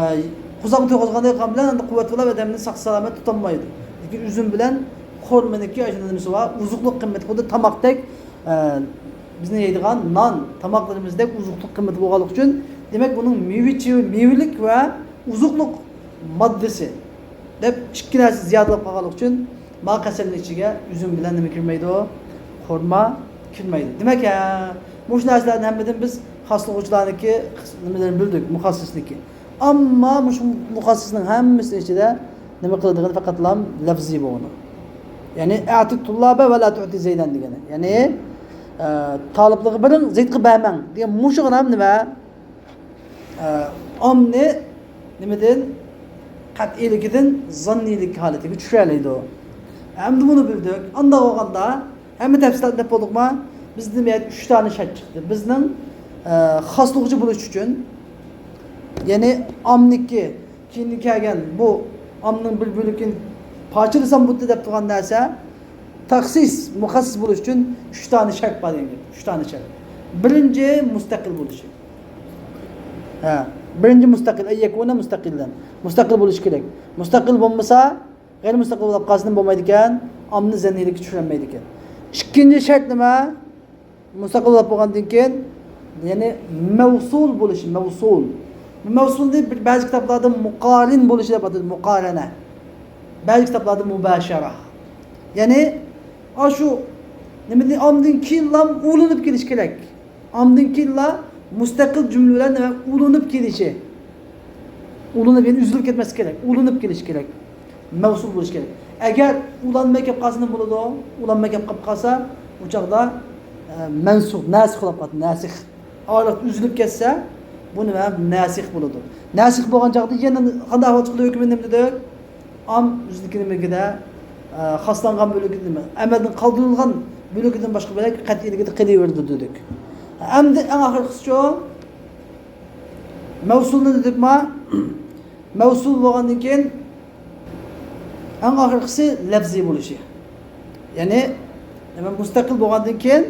قورساقنى تويغۇزغاندەك قىلغان بىلەن ئاندا قۇۋۋەت بولۇپ ئادەمنى ساق-سالامەت تۇتالمايدۇ. لېكىن ئۈزۈم بىلەن خورمىنىڭكى ئاشۇنداق نېمىسى بار، ئوزۇقلۇق قىممىتى خۇددى تاماقتەك، ئە، بىزنىڭ يەيدىغان نان، تاماقلىرىمىزدەك ئوزۇقلۇق قىممىتى بولغانلىقى ئۈچۈن، دېمەك، بۇنىڭ مېۋە چىۋ-، مېۋىلىك ۋە ئوزۇقلۇق ماددىسى دەپ ئىككى نەرسە زىيادىلەپ قالغانلىقى ئۈچۈن، ما قەسەمنىڭ ئىچىگە ئۈزۈم بىلەن نېمە كىرمەيدۇ؟ خورما كىرمەيدۇ. دېمەك، ھە، مۇشۇ نەرسىلەردىن ھەممىدىن بىز خاسلىغۇچىلارنىڭكى نېمىلىرىنى بىلدۇق، مۇخەسسىسنىڭكى. ئەمما مۇشۇ مۇخەسسىسنىڭ ھەممىسىنىڭ ئىچىدە نېمە قىلىدىغىنى پەقەتلا لەفزىي بولغىنى. يەنى، ئەتى تۇللابە ۋە لا تۇئتى زەيدەن دېگىنى. يەنى، ئە، تالىپلارغا بېرىڭ، زەيدقا بەرمەڭ دېگەن مۇشۇغىنا نېمە؟ ئە، ئامنى نېمىدىن؟ قەتئىيلىكىدىن زاننىيلىك ھالىتىگە چۈشۈرەلەيدۇ. ئەمدى بۇنى بىلدۇق. ئانداق بولغاندا، ھەممە تەپسىلاتنى دەپ بولدۇقما؟ بىزدە نېمە، ئۈچ دانە شەرت چىقتى. بىزنىڭ، ئە، خاسلىغۇچى بولۇش ئۈچۈن، يەنى ئامنىكى كېيىن كەلگەن بۇ ئامنىڭ بىر بۆلىكىنى پارچىلىسام بولدى دەپ تۇرغان نەرسە، تەخسىس، مۇخەسسىس بولۇش ئۈچۈن ئۈچ دانە شەرت بار دېگەن گەپ. ئۈچ دانە شەرت. بىرىنچى، مۇستەقىل بولۇشى. ھە، بىرىنچى مۇستەقىل، ئەن يەكۇنە مۇستەقىللەن. مۇستەقىل بولۇشى كېرەك. مۇستەقىل بولمىسا، غەيرىي مۇستەقىل بولۇپ قالسىمۇ بولمايدىكەن، ئامنى زەننىيلىككە چۈشۈرەلمەيدىكەن. ئىككىنچى شەرت نېمە؟ مۇستەقىل بولۇپ بولغاندىن كېيىن، يەنى مەۋسۇل بولۇشى، مەۋسۇل. مەۋسۇلنى بىر، بەزى كىتابلاردا مۇقارىن بولۇشى دەپ ئاتىدۇ، مۇقارەنە. بەزى كىتابلاردا مۇباشەرە. يەنى، ئاشۇ نېمىدىن، ئامدىن كېيىنلا ئۇلىنىپ كېلىش كېرەك. ئامدىن كېيىنلا مۇستەقىل جۈملە بىلەن نېمە، ئۇلىنىپ كېلىشى. ئۇلىنىپ، يەنى ئۈزۈلۈپ كەتمەسلىكى كېرەك. ئۇلىنىپ كېلىشى كېرەك. مەۋسۇل بولۇشى كېرەك. ئەگەر ئۇلانماي كەپ قالسا نېمە بولىدۇ؟ ئۇلانماي كەپ قاپ قالسا، ئۇ چاغدا، ئە، مەنسۇخ، ناسىخ بولۇپ قالىدۇ، ناسىخ. ئارىلىقتا ئۈزۈلۈپ كەتسە، بۇ نېمە؟ ناسىخ بولىدۇ. ناسىخ بولغان چاغدا يەنە قانداق ئەھۋال چىقىدۇ؟ ھۆكمى نېمە دېدۇق؟ ئام ئۆزىنىڭكى نېمىگىدە، ئە، خاسلانغان بۆلىكى نېمە؟ ئەمەلدىن قالدۇرۇلغان بۆلىكىدىن باشقا بۆلەك قەتئىيلىكىدە قېلىۋېرىدۇ دېدۇق. ئەمدى ئەڭ ئاخىرقىسىچۇ؟ مەۋسۇلنى دېدۇقما؟ مەۋسۇل بولغاندىن كېيىن، ئەڭ ئاخىرقىسى لەفزىي بولۇشى. يەنى، نېمە، مۇستەقىل بولغاندىن كېيىن،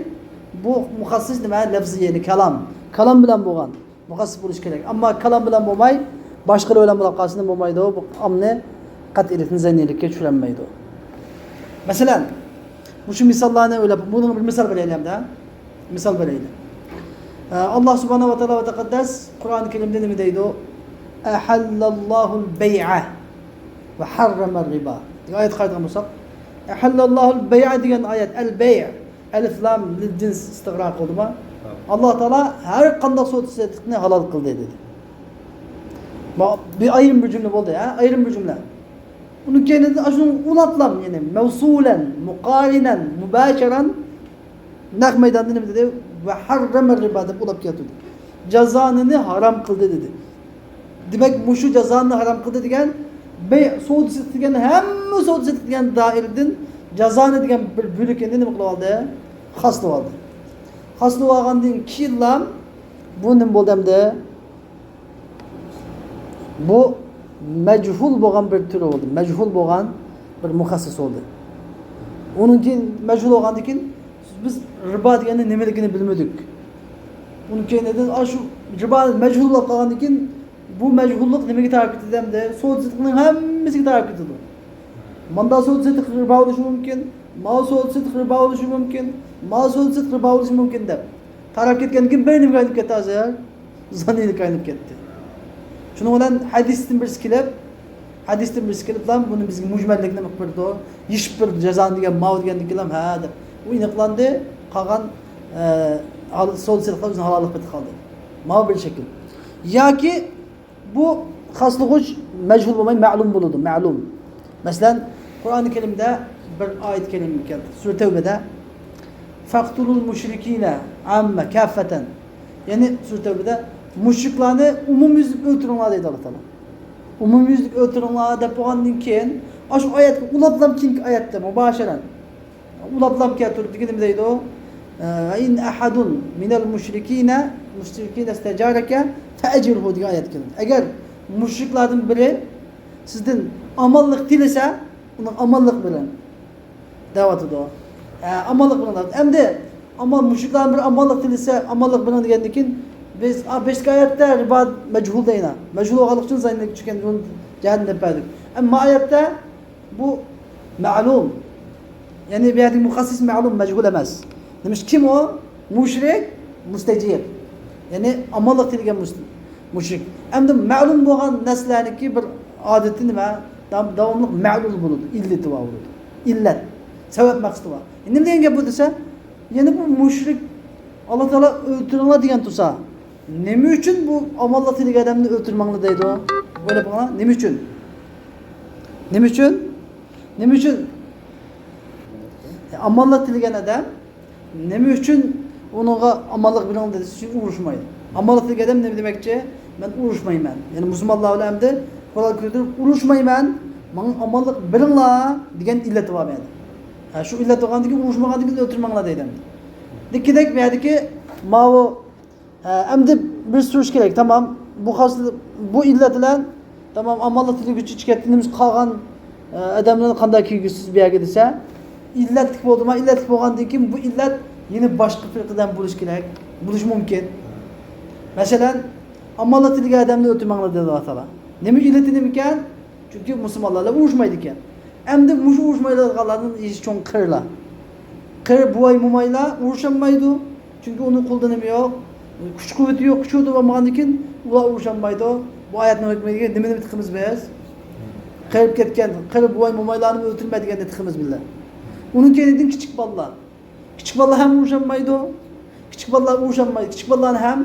بۇ مۇخەسسىس نېمە؟ لەفزىي، يەنى كالام. كالام بىلەن بولغان. مۇخەسسىس بولۇشى كېرەك. ئەمما كالام بىلەن بولماي، باشقىلار بىلەن بولۇپ قالسا نېمە بولمايدۇ؟ بۇ ئامنى قەتئىيلىكنى زەننىيلىككە چۈشۈرەلمەيدۇ. مەسىلەن، مۇشۇ مىساللارنى ئويلاپ، بۇنىڭغا بىر مىسال بېرەيلى ئەمدى. مىسال بېرەيلى. ئە، ئاللا سۇبھانەھۇ ۋە تائالا ۋە تەقەددەس قۇرئان كەرىمدە نېمە دەيدۇ؟ «ئەھەللەللاھۇل بەيئە ۋە ھەررەمەر رىبا» دېگەن ئايەتكە قارايدىغان بولساق، «ئەھەللەللاھۇل بەيئە» دېگەن ئايەت، ئەل بەيئە، ئەلىف لام لىل جىنس ئىستىغراق بولدىمۇ؟ ئاللا تائالا ھەر قانداق سودا سېتىقنى ھالال قىلدى دېدى. بۇ بىر ئايرىم بىر جۈملە بولدى، ھە؟ ئايرىم بىر جۈملە. ئۇنىڭ كەينىدىن ئاشۇنىڭ ئۇلاتلام، يەنى مەۋسۇلەن، مۇقارىنەن، مۇباشىرەن، نەق مەيداندا نېمە دېدى؟ «ۋە ھەررەمە رىبا» دەپ ئۇلاپ كەلتۈردى. جازانىنى ھارام قىلدى دېدى. دېمەك، مۇشۇ جازانىنى ھارام قىلدى دېگەن، بەي سودا سېتىق دېگەن، ھەممە سودا سېتىق دېگەن دائىرىدىن جازانە دېگەن بىر بۆلىكىنى نېمە قىلىۋالدى؟ خاسلىۋالدى. خاسلىۋالغاندىن كېيىنلا بۇ نېمە بولدى ئەمدى؟ بۇ مەجھۇل بولغان بىر تۈرى بولدى. مەجھۇل بولغان بىر مۇخەسسىس بولدى. ئۇنىڭ كېيىن مەجھۇل بولغاندىن كېيىن بىز رىبا دېگەننىڭ نېمىلىكىنى بىلمىدۇق. ئۇنىڭ كېيىن ئاشۇ رىبا مەجھۇل بولۇپ قالغاندىن كېيىن بۇ مەجھۇللۇق نېمىگە تارىپ كېتىدۇ ئەمدى؟ سودا سېتىقنىڭ ھەممىسىگە تارىپ كېتىدۇ. ماندا سودا سېتىق رىبا بولۇشى مۇمكىن، ماۋۇ سودا سېتىق رىبا بولۇشى مۇمكىن، ماۋۇ سودا سېتىق رىبا بولۇشى مۇمكىن دەپ تاراپ كەتكەندىن كېيىن بىر نېمىگە ئايلىنىپ كەتتى ھازىر؟ زانىيلىققا ئايلىنىپ كەتتى. شۇنىڭ بىلەن ھەدىستىن بىرسى كېلىپ، ھەدىستىن بىرسى كېلىپلا بۇنى بىزگە مۇجمەللىكنى قىلىپ بېرىدۇ. يېشىپ بېرىدۇ، جازانى دېگەن ماۋۇ دېگەندىن كېيىن، ھە دەپ. ئۇ ئېنىقلاندى، قالغان، ئە، ھال-، سودا سېتىقلار ئۆزىنىڭ ھالاللىق پېتى قالدى. ماۋۇ بىر شەكىل. ياكى بۇ خاسلىغۇچ مەجھۇل بولماي، مەلۇم بولىدۇ، مەلۇم. مەسىلەن، قۇرئانى كەرىمدە بىر ئايەت كەرىم كەلدى. سۈرە تەۋبىدە، فاقتۇلۇل مۇشرىكىنە ئاممە كاففەتەن. يەنى سۈرە تەۋبىدە مۇشرىكلارنى ئومۇميۈزلۈك ئۆلتۈرۈڭلار دەيدۇ ئاللا تائالا. ئومۇميۈزلۈك ئۆلتۈرۈڭلار دەپ بولغاندىن كېيىن، ئاشۇ ئايەتكە ئۇلاپلا كېيىنكى ئايەتتە مۇباشىرەن ئۇلاپلا كەلتۈرۈپ دېگىنى نېمە دەيدۇ؟ ئە، ئىن ئەھەدۇن مىنەل مۇشرىكىنە، مۇشرىكىنە ئىستەجارەكە فەئەجىرھۇ دېگەن ئايەت كەلدى. ئەگەر مۇشرىكلاردىن بىرى سىزدىن ئامانلىق تىلىسە، ئۇنىڭ ئامانلىق بېرىڭ دەۋاتىدۇ. ئە، ئامانلىق بېرىڭ دەۋاتىدۇ. ئەمدى ئامان، مۇشرىكلاردىن بىرى ئامانلىق تىلىسە، ئامانلىق بېرىڭ دېگەندىن كېيىن، بىز، ئا، بەشتىكى ئايەتتە رىبا مەجھۇل دەينا. مەجھۇل بولغانلىقى ئۈچۈن زاينىنى چۈشكەن جەھەننەم دەپ بەردۇق. ئەمما ما ئايەتتە بۇ مەلۇم. يەنى بۇ يەردىكى مۇخەسسىس مەلۇم، مەجھۇل ئەمەس. نېمىش، كىم ئۇ؟ مۇشرىك، مۇستەجىر. يەنى ئامانلىق تىلىگەن مۇس-، مۇشرىك. ئەمدى مەلۇم بولغان نەرسىلەرنىڭكى بىر ئادىتى نېمە؟ داۋ-، داۋاملىق مەلۇل بولىدۇ، ئىللىتى بار بولىدۇ. ئىللەت، سەۋەب مەقسىتى بار. نېمە دېگەن گەپ بۇ دېسە، يەنى بۇ مۇشرىك، ئاللا تائالا ئۆلتۈرۈڭلار دېگەن تۇرسا، نېمە ئۈچۈن بۇ ئامانلىق تىلىگەن ئادەمنى ئۆلتۈرمەڭلار دەيدۇ؟ ئويلاپ باقىڭلار، نېمە ئۈچۈن؟ نېمە ئۈچۈن؟ نېمە ئۈچۈن؟ ئامانلىق تىلىگەن ئادەم نېمە ئۈچۈن ئۇنىڭغا ئامانلىق بېرىڭ دېسە، چۈنكى ئۇرۇشمايدۇ. ئامانلىق تىلىگەن ئادەم نېمە دېمەكچى؟ مەن ئۇرۇشمايمەن. يەنى مۇسۇلمانلار بىلەن ئەمدى قورال كۆتۈرۈپ ئۇرۇشمايمەن، ماڭا ئامانلىق بېرىڭلار دېگەن ئىللىتى بار بۇ يەردە. ھە، شۇ ئىللەت بولغاندىن كېيىن، ئۇرۇشمىغاندىن كېيىن ئۆلتۈرمەڭلار دەيدۇ ئەمدى. دېگىدەك بۇ يەردىكى ماۋۇ ھە، ئەمدى بىر سۈرۈش كېرەك، تامام. بۇ خاس، بۇ ئىللەت بىلەن، تامام، ئامانلىق تىلىگۈچى چىقىپ كەتتى، نېمىز قالغان، ئە، ئادەملەرنى قانداق كىرگۈزىسىز بۇ يەرگە دېسە، ئىللەتلىك بولدىما؟ ئىللەتلىك بولغاندىن كېيىن بۇ ئىللەت يەنە باشقا پىرقىدىن بولۇشى كېرەك، بولۇشى مۇمكىن. مەسىلەن، ئامانلىق تىلىگەن ئادەمنى ئۆلتۈرمەڭلار دېدى ئاللا تائالا. نېمە ئىللىتى نېمىكەن؟ چۈنكى مۇسۇلمانلار بىلەن ئۇرۇشمايدىكەن. ئەمدى مۇشۇ ئۇرۇشمايدىغانلارنىڭ ئىشى چوڭ قېرىلار. قېرى بوۋاي مومايلار ئۇرۇشالمايدۇ. چۈنكى ئۇنىڭ قولىدا نېمە يوق؟ كۈچ قۇۋۋىتى يوق، كۈچ قۇۋۋىتى بولمىغاندىن كېيىن ئۇلار ئۇرۇشالمايدۇ. بۇ ئايەتنىڭ ھۆكمىگە نېمىنى تىقىمىز بىز؟ قېرىپ كەتكەن، قېرى بوۋاي مومايلارنى ئۆلتۈرمە دېگەننى تىقىمىز بىللە. ئۇنىڭ كەينىدىن كىچىك بالىلار. كىچىك بالىلار ھەم ئۇرۇشالمايدۇ. كىچىك بالىلار ئۇرۇشالمايدۇ. كىچىك بالىلارنى ھەم،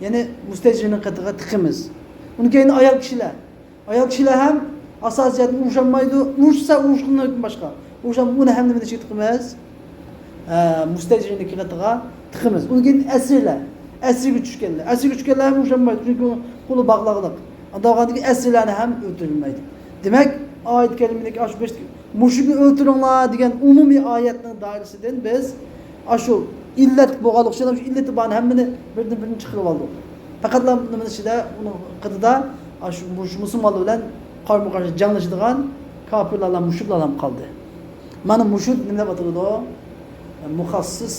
يەنى، مۇستەجىرنىڭ قېتىغا تىقىمىز. ئۇنىڭ كەينىدىن ئايال كىشىلەر. ئايال كىشىلەر ھەم ئاساسىي جەھەتتىن ئۇرۇشالمايدۇ. ئۇرۇشسا ئۇرۇشقىنىڭ ھۆكمى باشقا. ئۇرۇشالماي، ئۇنى ھەم نېمىنى ئىچىگە تىقىمىز؟ ئە، مۇستەجىرنىڭكى قېتىغا تىقىمىز. ئۇنىڭ كەينىدىن ئەسىرلەر. ئەسىرگە چۈشكەنلەر. ئەسىرگە چۈشكەنلەر ھەم ئۇرۇشالمايدۇ. چۈنكى ئۇنىڭ قولى باغلاقلىق. ئانداق بولغاندىن كېيىن ئەسىرلەرنى ھەم ئۆلتۈرمەيدۇ. دېمەك، ئايەت كەرىمىدىكى ئاشۇ بەش مۇشرىكنى ئۆلتۈرۈڭلار دېگەن ئومۇمىي ئايەتنىڭ دائىرىسىدىن بىز ئاشۇ ئىللەت بولغانلىقى ئۈچۈن، شۇ ئىللىتى بارنى ھەممىنى بىردىن بىرىنى چىقىرىپ ئالدۇق. پەقەتلا نېمىنىڭ ئىچىدە، ئۇنىڭ قېتىدا ئاشۇ مۇش-، مۇسۇلمانلار بىلەن قارمۇ قارشى جەڭلىشىدىغان كاپىرلار بىلەن مۇشرىكلار ھەم قالدى. مانا مۇشۇ نېمە دەپ ئاتىلىدۇ؟ مۇخەسسىس،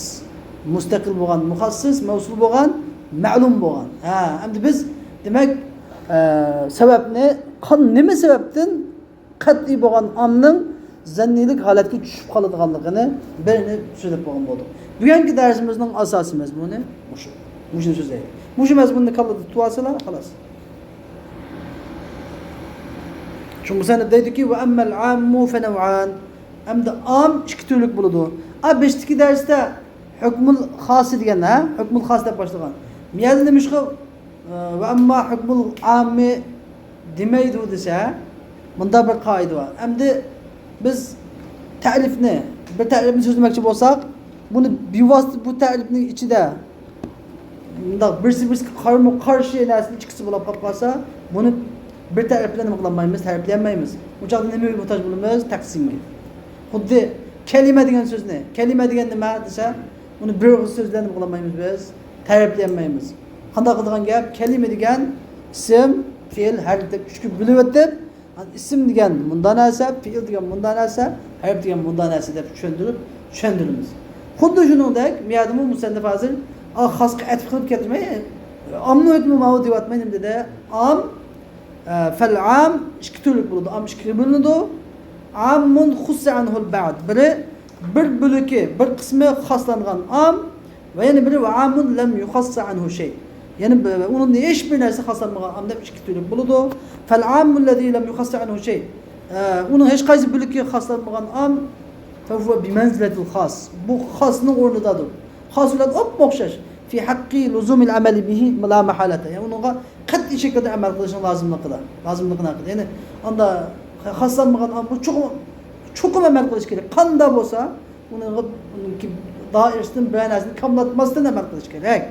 مۇستەقىل بولغان، مۇخەسسىس، مەۋسۇل بولغان، مەلۇم بولغان. ھە، ئەمدى بىز، دېمەك، ئە، سەۋەبنى، قان-، نېمە سەۋەبتىن قەتئىي بولغان ئامنىڭ زەننىيلىك ھالەتكە چۈشۈپ قالىدىغانلىقىنى بىرنى سۆزلەپ بولغان بولدۇق. بۈگۈنكى دەرسىمىزنىڭ ئاساسىي مەزمۇنى مۇشۇ. مۇشۇنى سۆزلەيلى. مۇشۇ مەزمۇننى كاللىدا تۇتۇۋالسىلا، خالاس. شۇ مۇسەننىپ دەيدۇكى، ۋە ئەممەل ئاممۇ فەنەۋئان. ئەمدى ئام ئىككى تۈرلۈك بولىدۇ. ئا، بېشىدىكى دەرستە ھۆكمۇل خاسى دېگەن، ھە؟ ھۆكمۇل خاس دەپ باشلىغان. مۇ يەردە نېمىشقا، ئە، ۋە ئەمما ھۆكمۇل ئاممى دېمەيدۇ دېسە، مۇندا بىر قائىدە بار. ئەمدى بىز تەرىپنى، بىر تەرىپنى سۆزلىمەكچى بولساق، بۇنى بىۋاسىتە بۇ تەرىپنىڭ ئىچىدە مۇنداق بىرسى بىرسىگە قارىمۇ قارشى نەرسىنى ئىككىسى بولۇپ قالىپ قالسا، بۇنى بىر تەرەپ بىلەن نېمە قىلالمايمىز، تەرىپلىيەلمەيمىز. ئۇ چاغدا نېمىگە موھتاج بولىمىز؟ تەقسىمگە. خۇددى كەلىمە دېگەن سۆزنى، كەلىمە دېگەن نېمە دېسە، ئۇنى بىر ئېغىز سۆز بىلەن نېمە قىلالمايمىز بىز؟ تەرىپلىيەلمەيمىز. قانداق قىلىدىغان گەپ؟ كەلىمە دېگەن ئىسىم، پېئىل، ھەرپ دەپ ئۈچكە بۆلۈۋېتىپ، ئىسىم دېگەن مۇنداق نەرسە، پېئىل دېگەن مۇنداق نەرسە، ھەرپ دېگەن مۇنداق نەرسە دەپ چۈشەندۈرۈپ، چۈشەندۈرىمىز. خۇددى شۇنىڭدەك، بۇ يەردىمۇ مۇسەننىپ ھازىر، ئا، خاسقا ئەتىپ قىلىپ كەتمەي، ئامنىڭ ھۆكمى ماۋۇ دەۋاتماي، نېمە دېدى؟ ئام، ئە، فەل ئام ئىككى تۈرلۈك بولىدۇ. ئام ئىككىگە بۆلۈنىدۇ. ئاممۇن خۇسسە ئەنھۇل بەئد. بىرى، بىر بۆلىكى، بىر قىسمى خاسلانغان ئام، ۋە يەنە بىرى، ۋە ئاممۇن لەم يۇخەسسە ئەنھۇ شەي. يەنە بىر، ئۇنىڭدىن ھېچ بىر نەرسە خاسلانمىغان ئام دەپ ئىككى تۈرلۈك بولىدۇ. فەل ئاممۇ لەزى لەم يۇخەسسە ئەنھۇ شەي. ئە، ئۇنىڭ ھېچقايسى بۆلىكى خاسلانمىغان ئام، فەھۇۋە بىمەنزىلەتىل خاس. بۇ خاسنىڭ ئورنىدادۇر. خاس بىلەن ئوپمۇ ئوخشاش. فى ھەققى لۇزۇمىل ئەمەلى بىھى لا مەھالەتە. يەنى ئۇنىڭغا قەتئىي شەكىلدە ئەمەل قىلىشنىڭ لازىملىقىدا، لازىملىقىنى ھەققىدە. يەنى ئاندا خاسلانمىغان ئاممىغا چوقۇم، چوقۇم ئەمەل قىلىش كېرەك. قانداق بولسا، ئۇنىڭغا، ئۇنىڭكى دائىرىسىدىن بىرەر نەرسىنى كاملاتماستىن ئەمەل قىلىش كېرەك.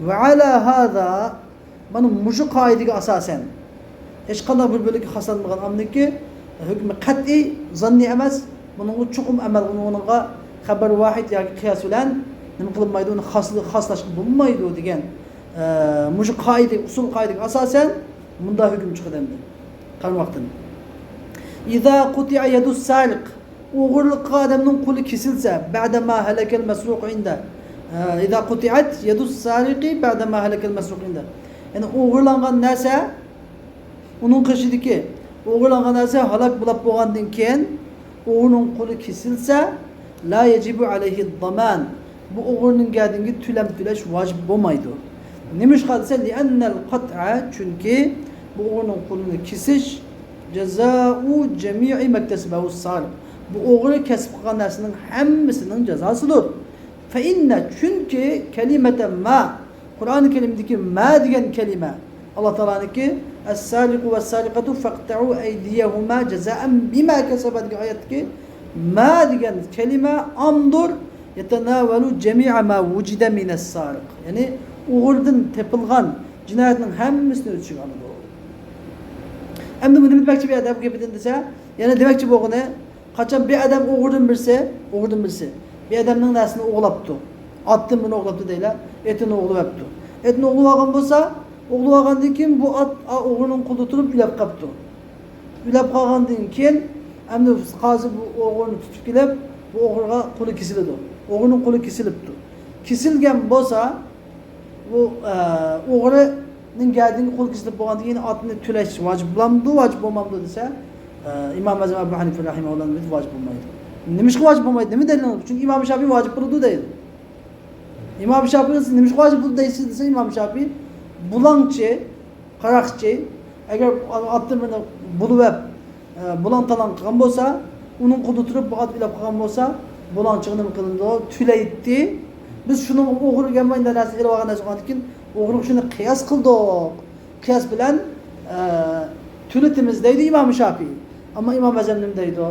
وعلى هذا، مانا مۇشۇ قائىدىگە ئاساسەن، ھېچقانداق بىر بۆلەككە خاسلانمىغان ئاممىنىڭكى ھۆكمى قەتئىي، زاننىي ئەمەس. بۇنىڭغا چوقۇم ئەمەل، ئۇنىڭغا خەبەر ۋاھىد ياكى قىياس بىلەن نېمە قىلىنمايدۇ، ئۇنى خاس-، خاسلاشقا بولمايدۇ دېگەن، ئە، مۇشۇ قائىدە، ئۇسۇل قائىدىگە ئاساسەن مۇنداق ھۆكۈم چىقىدۇ ئەمدى قارىماقتىن. إذا قطع يد السارق، ئوغرىلىق قىلغان ئادەمنىڭ قولى كېسىلسە، بعد ما هلك المسروق عنده. ئە، إذا قطعت يد السارق بعد ما هلك المسروق عنده. يەنى ئوغرىلانغان نەرسە، ئۇنىڭ قېشىدىكى ئوغرىلانغان نەرسە ھالاك بولاپ بولغاندىن كېيىن، ئوغرىنىڭ قولى كېسىلسە، لا يجب عليه الضمان، بۇ ئوغرىنىڭ گەدىنىگە تۆلەم تۆلەش ۋاجىپ بولمايدۇ. نېمىشقا دېسە، لأن القطع، چۈنكى بۇ ئوغرىنىڭ قولىنى كېسىش، جزاء جميع ما اكتسبه السارق، بۇ ئوغرى كەسىپ قىلغان نەرسىنىڭ ھەممىسىنىڭ جازاسىدۇر. فإن، چۈنكى كلمة ما، قۇرئان كەرىمدىكى ما دېگەن كەلىمە، ئاللا تائالانىڭكى، السارق والسارقة فاقطعوا أيديهما جزاء بما كسبا دېگەن ئايەتتىكى ما دېگەن كەلىمە ئامدۇر، يتناول جميع ما وجد من السارق، يەنى ئوغرىدىن تېپىلغان جىنايەتنىڭ ھەممىسىنى ئۆز ئىچىگە ئالىدۇ. ئەمدى بۇ نېمە دېمەكچى بۇ يەردە بۇ گېپىدىن دېسە، يەنى دېمەكچى بولغىنى، قاچان بىر ئادەم ئوغرىدىن بىرسى، ئوغرىدىن بىرسى بىر ئادەمنىڭ نەرسىنى ئوغرىلاپتۇ، ئاتتىن بىرنى ئوغرىلاپتۇ دەيلى، ئېتىنى ئوغرىلاپتۇ. ئېتىنى ئوغرىلىۋالغان بولسا، ئوغرىلىۋالغاندىن كېيىن بۇ ئات، ئا، ئوغرىنىڭ قولىدا تۇرۇپ ئۆلۈپ قاپتۇ. ئۆلۈپ قالغاندىن كېيىن، ئەمدى قازى بۇ ئوغرىنى تۇتۇپ كېلىپ، بۇ ئوغرىغا قولى كېسىلىدۇ. ئوغرىنىڭ قولى كېسىلىپتۇ. كېسىلگەن بولسا، بۇ، ئە، ئوغرىنىڭ گەدىنىگە قول كېسىلىپ بولغاندىن كېيىن ئاتنى تۆلەش ۋاجىپ بولامدۇ، ۋاجىپ بولمامدۇ دېسە، ئە، ئىمام ئەزەم ئەبۇ ھەنىفە رەھىمەھۇللاھنىڭ مەزھىپى ۋاجىپ بولمايدۇ. نېمىشقا ۋاجىپ بولمايدۇ؟ نېمە دەلىلىڭىز؟ چۈنكى ئىمام شافىئى ۋاجىپ بولىدۇ دەيدۇ. ئىمام شافىئى، سىز نېمىشقا ۋاجىپ بولىدۇ دەيسىز دېسە، ئىمام شافىئى بۇلاڭچى، قاراقچى، ئەگەر ئاتتىن بىرنى بۇلىۋەپ، ئە، بۇلاڭ تالاڭ قىلغان بولسا، ئۇنىڭ قولىدا تۇرۇپ بۇ ئات ئۆلۈپ قالغان بولسا، بۇلاڭچىغا نېمە قىلىنىدۇ؟ تۆلەيتتى. بىز شۇنىڭ ئوغرى ئىكەن، مۇنداق نەرسە ئېلىۋالغان نەرسە بولغاندىن كېيىن، ئوغرىغا شۇنى قىياس قىلدۇق. قىياس بىلەن، ئە، تۆلىتىمىز دەيدۇ ئىمام شافىئى. ئەمما ئىمام ئەزەم نېمە دەيدۇ؟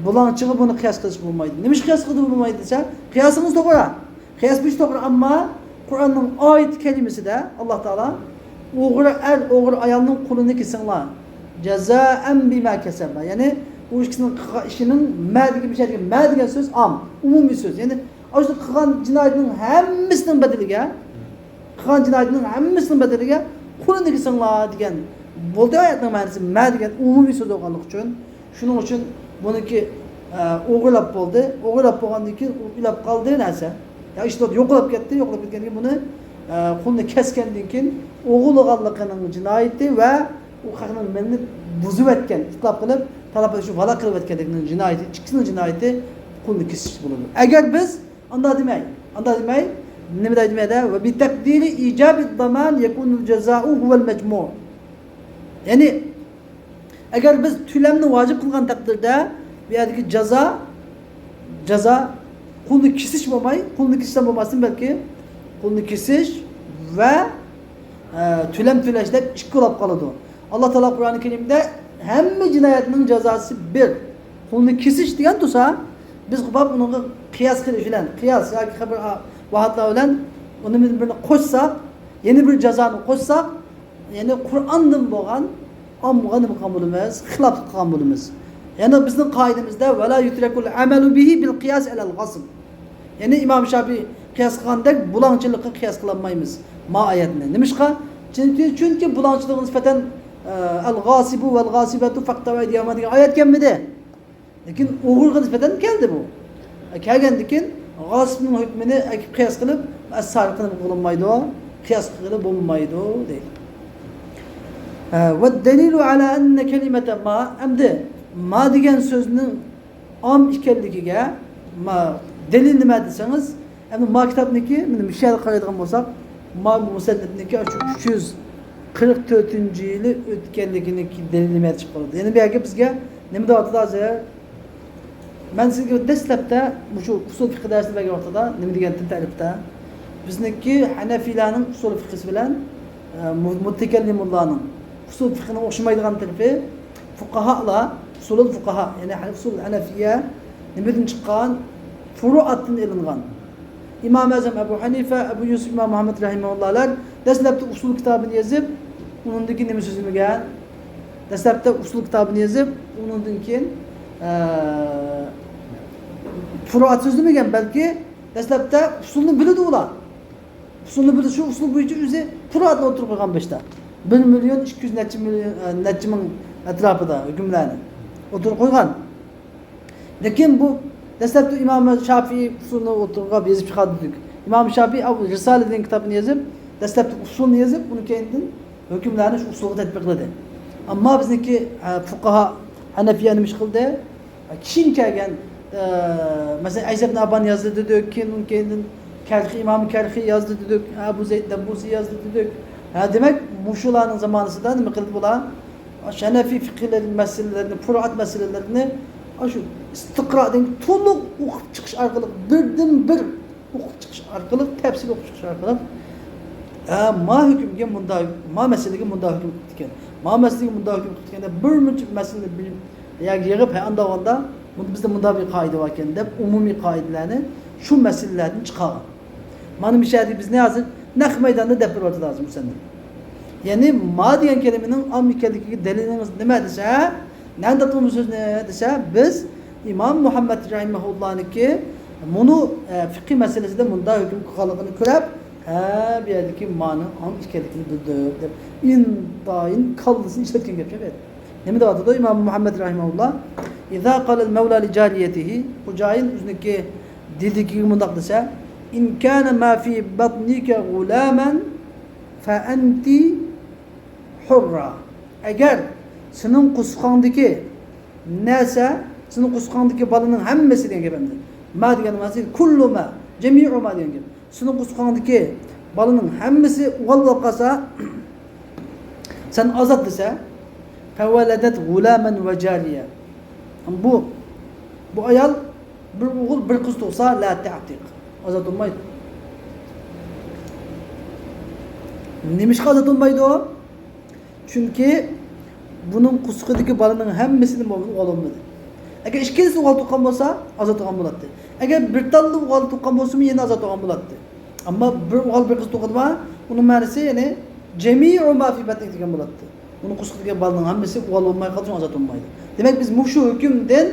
بۇلاڭچىغا بۇنى قىياس قىلىش بولمايدۇ. نېمىشقا قىياس قىلىدۇ بولمايدۇ دېسە، قىياسىڭىز توغرا. قىياس بىلىش توغرا، ئەمما قۇرئاننىڭ ئايىتى كەلىمىسىدە ئاللا تائالا، ئوغرى ئەر، ئوغرى ئايالنىڭ قولىنى كېسىڭلار. جزاء بما كسبا. يەنى ئۇ ئىككىسىنىڭ قىلغان ئىشىنىڭ، ما دېگەن، بۇ يەردىكى ما دېگەن سۆز ئام، ئومۇمىي سۆز. يەنى ئاشۇ قىلغان جىنايىتىنىڭ ھەممىسىنىڭ بەدىلىگە، قىلغان جىنايىتىنىڭ ھەممىسىنىڭ بەدىلىگە قولىنى كېسىڭلار دېگەن بولدى. ئايەتنىڭ مەنىسى ما دېگەن ئومۇمىي سۆز بولغانلىقى ئۈچۈن، شۇنىڭ ئۈچۈن بۇنىڭكى، ئە، ئوغرىلاپ بولدى. ئوغرىلاپ بولغاندىن كېيىن ئۇ ئۆلۈپ قالدى نەرسە. يا ئىشتە يوقىلاپ كەتتى. يوقىلاپ كەتكەندىن كېيىن بۇنى، ئە، قولىنى كەسكەندىن كېيىن ئوغرىلىغانلىقىنىڭ جىنايىتى ۋە ئۇ خەقنىڭ مېلىنى بۇزۇۋەتكەن، ئىتلاپ قىلىپ، تالاپ قىلىش، ۋالا قىلىۋەتكەنلىكىنىڭ جىنايىتى، ئىككىسىنىڭ جىنايىتى قولىنى كېسىش بولىدۇ. ئەگەر بىز ئاندا دېمەي، ئاندا دېمەي، نېمە دەيدۇ مەيدە؟ وبتقدير إيجاب الضمان يكون الجزاء هو المجموع. يەنى، ئەگەر بىز تۆلەمنى ۋاجىپ قىلغان تەقدىردە، بۇ يەردىكى جازا، جازا، قولنى كېسىش بولماي، قولنى كېسىشتىن بولماستىن، بەلكى قولنى كېسىش ۋە، ئە، تۆلەم تۆلەش دەپ ئىككى بولۇپ قالىدۇ. ئاللا تائالا قۇرئانى كەرىمدە ھەممە جىنايەتنىڭ جازاسى بىر. قولنى كېسىش دېگەن تۇرسا، بىز بولۇپ ئۇنىڭغا قىياس قىلىش بىلەن، قىياس ياكى خەبەر ۋاھاتلار بىلەن ئۇنى بىر-، بىرىنى قوشساق، يەنە بىر جازانى قوشساق، يەنى قۇرئاندىن بولغان ئامغا نېمە قىلغان بولىمىز؟ خىلاپ قىلغان بولىمىز. يەنى بىزنىڭ قائىدىمىزدە، ولا يترك العمل به بالقياس على الغصب. يەنى ئىمام شافىئى قىياس قىلغاندەك بۇلاڭچىلىققا قىياس قىلالمايمىز ما ئايەتنى. نېمىشقا؟ چۈنكى، چۈنكى بۇلاڭچىلىققا نىسبەتەن، ئە، الغاصب والغاصبة فاقطعوا أيديهما دېگەن ئايەت كەلمىدى. لېكىن ئوغرىغا نىسبەتەن كەلدى بۇ. كەلگەندىن كېيىن غاسىبنىڭ ھۆكمىنى ئەكىپ قىياس قىلىپ، ئەسسارىققا نېمە قىلىنمايدۇ؟ قىياس قىلغىلى بولمايدۇ دەيدۇ. ھە، والدليل على أن كلمة ما، ئەمدى ما دېگەن سۆزنىڭ ئام ئىكەنلىكىگە ما دەلىل نېمە دېسىڭىز، ئەمدى ما كىتابنىكى، مانا مۇشۇ يەرگە قارايدىغان بولساق، ما مۇسەننىپنىكى شۇ ئۈچ يۈز قىرىق تۆتىنچى يىلى ئۆتكەنلىكىنىڭكى دەلىلى نېمە چىقىپ قالىدۇ؟ يەنە بۇ يەرگە بىزگە نېمە دەۋاتىدۇ ھازىر؟ مەن سىزگە دەسلەپتە مۇشۇ ئۇسۇل فىقھى دەرسىنى بەرگەن ۋاقتىدا نېمە دېگەنتىم تەرىپتە؟ بىزنىڭكى ھەنەفىيلەرنىڭ ئۇسۇل فىقھىسى بىلەن، ئە، مۇ-، مۇتەكەللىمۇنلارنىڭ ئۇسۇل فىقھىنىڭ ئوخشىمايدىغان تەرىپى، فۇقاھالار، ئۇسۇلۇل فۇقاھا، يەنى ئۇسۇل ھەنەفىيە نېمىدىن چىققان؟ فۇرۇئاتتىن ئېلىنغان. ئىمام ئەزەم ئەبۇ ھەنىفە، ئەبۇ يۈسۈپ، ئىمام ئەھمەد رەھىمەھۇللاھلار دەسلەپتە ئۇسۇل كىتابىنى يېزىپ، ئۇنىڭدىن كېيىن نېمە سۆزلىمىگەن؟ دەسلەپتە ئۇسۇل كىتابىنى يېزىپ، ئۇنىڭدىن كېيىن، ئە، فۇرۇئات سۆزلىمىگەن، بەلكى دەسلەپتە ئۇسۇلنى بىلىدۇ ئۇلار. ئۇسۇلنى بىلىدۇ، شۇ ئۇسۇل بويىچە ئۆزى پۇراتنى ئوتتۇرىغا قويغان باشتا. بىر مىليون ئىككى يۈز نەچچە مىليون، ئە، نەچچە مىڭ ئەتراپىدا ھۆكۈملەرنى ئوتتۇرىغا قويغان. لېكىن بۇ دەسلەپتە ئىمام شافىئى ئۇسۇلنى ئوتتۇرىغا يېزىپ چىقاردى دېدۇق. ئىمام شافىئى ئەبۇ رىسالە دېگەن كىتابنى يېزىپ، دەسلەپتە ئۇسۇلنى يېزىپ، ئۇنى كەينىدىن ھۆكۈملەرنى شۇ ئۇسۇلغا تەتبىقلىدى. ئەمما بىزنىڭكى، ئە، فۇقاھا ھەنەفىيە نېمە ئىش قىلدى؟ كېيىن كەلگەن، ئە، مەسىلەن، ئەيسەبنى ئابان يازدى دېدۇق، كېيىن ئۇنىڭ كەينىدىن كەلخى، ئىمام كەلخى يازدى دېدۇق، ئەبۇ زەيد دەببۇسى يازدى دېدۇق. ھە، دېمەك، مۇشۇلارنىڭ زامانىسىدا نېمە قىلدى بۇلار؟ ئاشۇ ھەنەفىي فىقھىي مەسىلىلىرىنى، پۇرۇئات مەسىلىلىرىنى ئاشۇ ئىستىقرادىن تولۇق ئوقۇپ چىقىش ئارقىلىق، بىردىن بىر ئوقۇپ چىقىش ئارقىلىق، تەپسىلىي ئوقۇپ چىقىش ئارقىلىق، ھە، ما ھۆكۈمگە مۇندا، ما مەسىلىگە مۇندا ھۆكۈم قىپتىكەن، ما مەسىلىگە مۇندا ھۆكۈم قىپتىكەن دەپ بىر مۇنچە مەسىلىنى بىر يەرگە يىغىپ، ھە، ئانداق بولغاندا، بۇ، بىزدە مۇندا بىر قائىدە باركەن دەپ، ئومۇمىي قائىدىلەرنى شۇ مەسىلىلەردىن چىقارغان. مانا مۇشۇ يەردە بىزنى ھازىر نەق مەيداندا دەپ بېرىۋاتىدۇ ھازىر مۇسەننىپ. يەنى ما دېگەن كەلىمىنىڭ ئام ئىكەنلىكىگە دەلىلىڭىز نېمە دېسە، نەدىن تاپتىڭ بۇ سۆزنى دېسە، بىز ئىمام مۇھەممەد رەھىمەھۇللانىڭكى مۇنۇ، ئە، فىقھىي مەسىلىسىدە مۇنداق ھۆكۈم قىلغانلىقىنى كۆرۈپ، ھە، بۇ يەردىكى مانىڭ ئام ئىكەنلىكىنى بىلدۇق دەپ، ئىنتايىن كاللىسىنى ئىشلەتكەن گەپ. نېمە دەۋاتىدۇ ئىمام مۇھەممەد رەھىمەھۇللا؟ إذا قال المولى لجاريته، خوجايىن ئۆزىنىڭكى دېدىكىگە مۇنداق دېسە، إن كان ما في بطنك غلاما فأنت حرة. ئەگەر سېنىڭ قورسىقىڭدىكى نەرسە، سېنىڭ قورسىقىڭدىكى بالىنىڭ ھەممىسى دېگەن گەپ ئەمدى. ما دېگەن مەنىسى كل ما، جميع ما دېگەن گەپ. سېنىڭ قورسىقىڭدىكى بالىنىڭ ھەممىسى ئوغۇل بولۇپ قالسا، سەن ئازاد دېسە، فولدت غلاما وجارية. بۇ، بۇ ئايال بىر ئوغۇل، بىر قىز تۇغسا، لا تعتق. ئازاد بولمايدۇ. نېمىشقا ئازاد بولمايدۇ؟ چۈنكى بۇنىڭ قورسىقىدىكى بالىنىڭ ھەممىسىدىن بولغان ئوغۇل بولمىدى. ئەگەر ئىككىلىسى ئوغۇل تۇغقان بولسا، ئازاد بولغان بولاتتى. ئەگەر بىر تاللا ئوغۇل تۇغقان بولسىمۇ، يەنە ئازاد بولغان بولاتتى. ئەمما بىر ئوغۇل، بىر قىز تۇغدىما، ئۇنىڭ مەنىسى، يەنى، جميع ما في بطنك دېگەن بولاتتى. ئۇنىڭ قورسىقىدىكى بالىنىڭ ھەممىسى ئوغۇل بولماي قالسا، ئازاد بولمايدۇ. دېمەك، بىز مۇشۇ ھۆكۈمدىن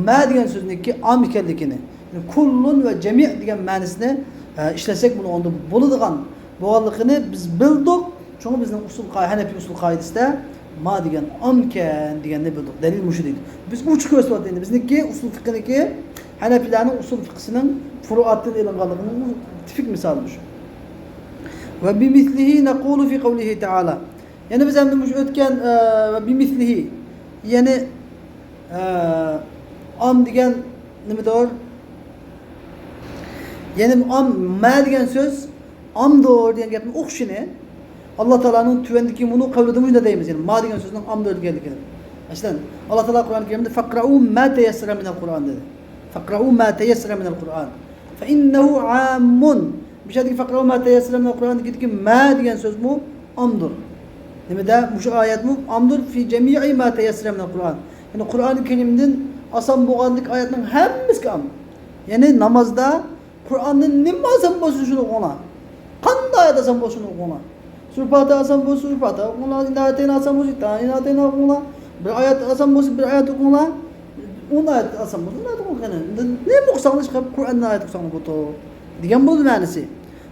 ما دېگەن سۆزنىڭكى ئام ئىكەنلىكىنى، يەنى كل ۋە جميع دېگەن مەنىسىنى، ئە، ئىشلەتسەك، بۇنىڭ ئورنىدا بولىدىغان بولغانلىقىنى بىز بىلدۇق. شۇڭا بىزنىڭ ئۇسۇل قا-، ھەنەفىي ئۇسۇل قائىدىسىدە ما دېگەن ئامكەن دېگەننى بىلدۇق. دەلىل مۇشۇ دەيدۇ. بىز ئوچۇق كۆرسىتىۋاتىمىز. بىزنىڭكى ئۇسۇل فىقھىنىڭكى، ھەنەفىيلەرنىڭ ئۇسۇل فىقھىسىنىڭ فۇرۇئاتتىن ئېلىنغانلىقىنىڭ تىپىك مىسالى مۇشۇ. وبمثله نقول في قوله تعالى. يەنى بىز ئەمدى مۇشۇ ئۆتكەن، ئە، ۋە بىمىسلىھى، يەنى، ئە، ئام دېگەن نېمىدۇر؟ يەنى ئام، ما دېگەن سۆز ئامدۇر دېگەن گەپنىڭ ئوخشىشىنى ئاللا تائالانىڭ تۆۋەندىكى مۇنۇ قەۋلىدىمۇ شۇنداق دەيمىز، يەنى ما دېگەن سۆزنىڭ ئامدۇر دېگەنلىكىنى. مەسىلەن، ئاللا تائالا قۇرئان كەرىمدە فقرأوا ما تيسر من القرآن دېدى. فقرأوا ما تيسر من القرآن. فإنه عام. بۇ يەردىكى فقرأوا ما تيسر من القرآن دېگەندىكى ما دېگەن سۆزمۇ ئامدۇر. نېمىدە؟ مۇشۇ ئايەتمۇ ئامدۇر. في جميع ما تيسر من القرآن. يەنى قۇرئانى كەرىمدىن ئاسان بولغاندىكى ئايەتنىڭ ھەممىسىگە ئام. يەنى نامازدا قۇرئاندىن نېمە ئاسان بولسا شۇنى ئوقۇڭلار. قانداق ئايەت ئاسان بولسا شۇنى ئوقۇڭلار. سۈرە پاتىھە ئاسان بولسا سۈرە پاتىھە ئوقۇڭلار. ئىننا ئەئتەينا ئاسان بولسا ئىننا ئەئتەينا ئوقۇڭلار. بىر ئايەت ئاسان بولسا بىر ئايەت ئوقۇڭلار. ئون ئايەت ئاسان بولسا ئون ئايەت ئوقۇڭلار. نېمە ئوقۇساڭلار ئىشقىلىپ قۇرئاندىن ئايەت ئوقۇساڭلار بولىدۇ دېگەن بولدى مەنىسى.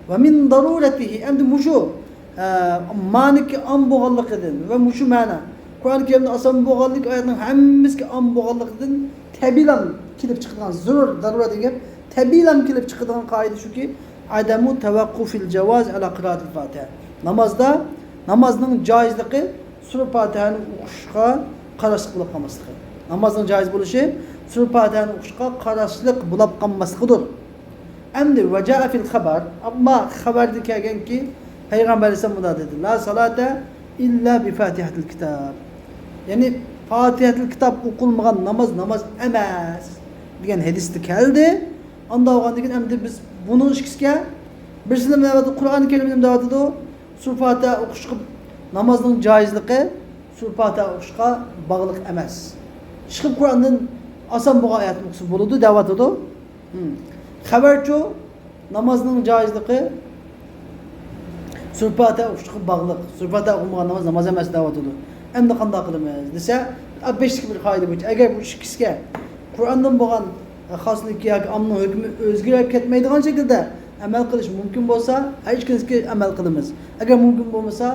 ۋە مىن زەرۇرەتىھى، ئەمدى مۇشۇ، ئە، مانىكى ئام بولغانلىقىدىن ۋە مۇشۇ مەنە قۇرئان كەرىمدە ئاسان بولغانلىقى، ئايەتنىڭ ھەممىسىگە ئام بولغانلىقىدىن تەبىئىيلا كېلىپ چىقىدىغان زۆرۈر، زەرۇرەت دېگەن گەپ، تەبىئىيلا كېلىپ چىقىدىغان قائىدە شۇكى، عدم توقف الجواز على قراءة الفاتحة. نامازدا، نامازنىڭ جايىزلىقى سۈرە پاتىھەنى ئوقۇشقا قاراشلىق بولۇپ قالماسلىقى. نامازنىڭ جايىز بولۇشى سۈرە پاتىھەنى ئوقۇشقا قاراشلىق بولۇپ قالماسلىقىدۇر. ئەمدى ۋە جائە فىل خەبەر، ئەمما خەۋەردە كەلگەنكى، پەيغەمبەر ئەلەيھىسسالام مۇنداق دېدى، لا سالاتا ئىللا بىفاتىھەتىل كىتاب. يەنى، فاتىھەتىل كىتاب ئوقۇلمىغان ناماز ناماز ئەمەس دېگەن ھەدىستە كەلدى. ئانداق بولغاندىن كېيىن ئەمدى بىز بۇنىڭ ئىككىسىگە، بىرسىنى نېمە دەۋاتىدۇ؟ قۇرئان كەرىمدە نېمە دەۋاتىدۇ؟ سۈرە پاتىھە ئوقۇشقا نامازنىڭ جايىزلىقى، سۈرە پاتىھە ئوقۇشقا باغلىق ئەمەس. ئىشقىلىپ قۇرئاندىن ئاسان بولغان ئايەتنى ئوقۇسا بولىدۇ دەۋاتىدۇ. ھىم. خەۋەرچۇ، نامازنىڭ جايىزلىقى، سۈرە پاتىھە ئوقۇشقا باغلىق. سۈرە پاتىھە ئوقۇمىغان ناماز ناماز ئەمەس دەۋاتىدۇ. ئەمدى قانداق قىلىمىز دېسە، بەشتىكى بىر قائىدە بويىچە، ئەگەر بۇ ئىككىسىگە قۇرئاندىن بولغان خاسلىقى ياكى ئاممىنىڭ ھۆكمى ئۆزگىرىپ كەتمەيدىغان شەكىلدە ئەمەل قىلىش مۇمكىن بولسا، ھەر ئىككىسىگە ئەمەل قىلىمىز. ئەگەر مۇمكىن بولمىسا،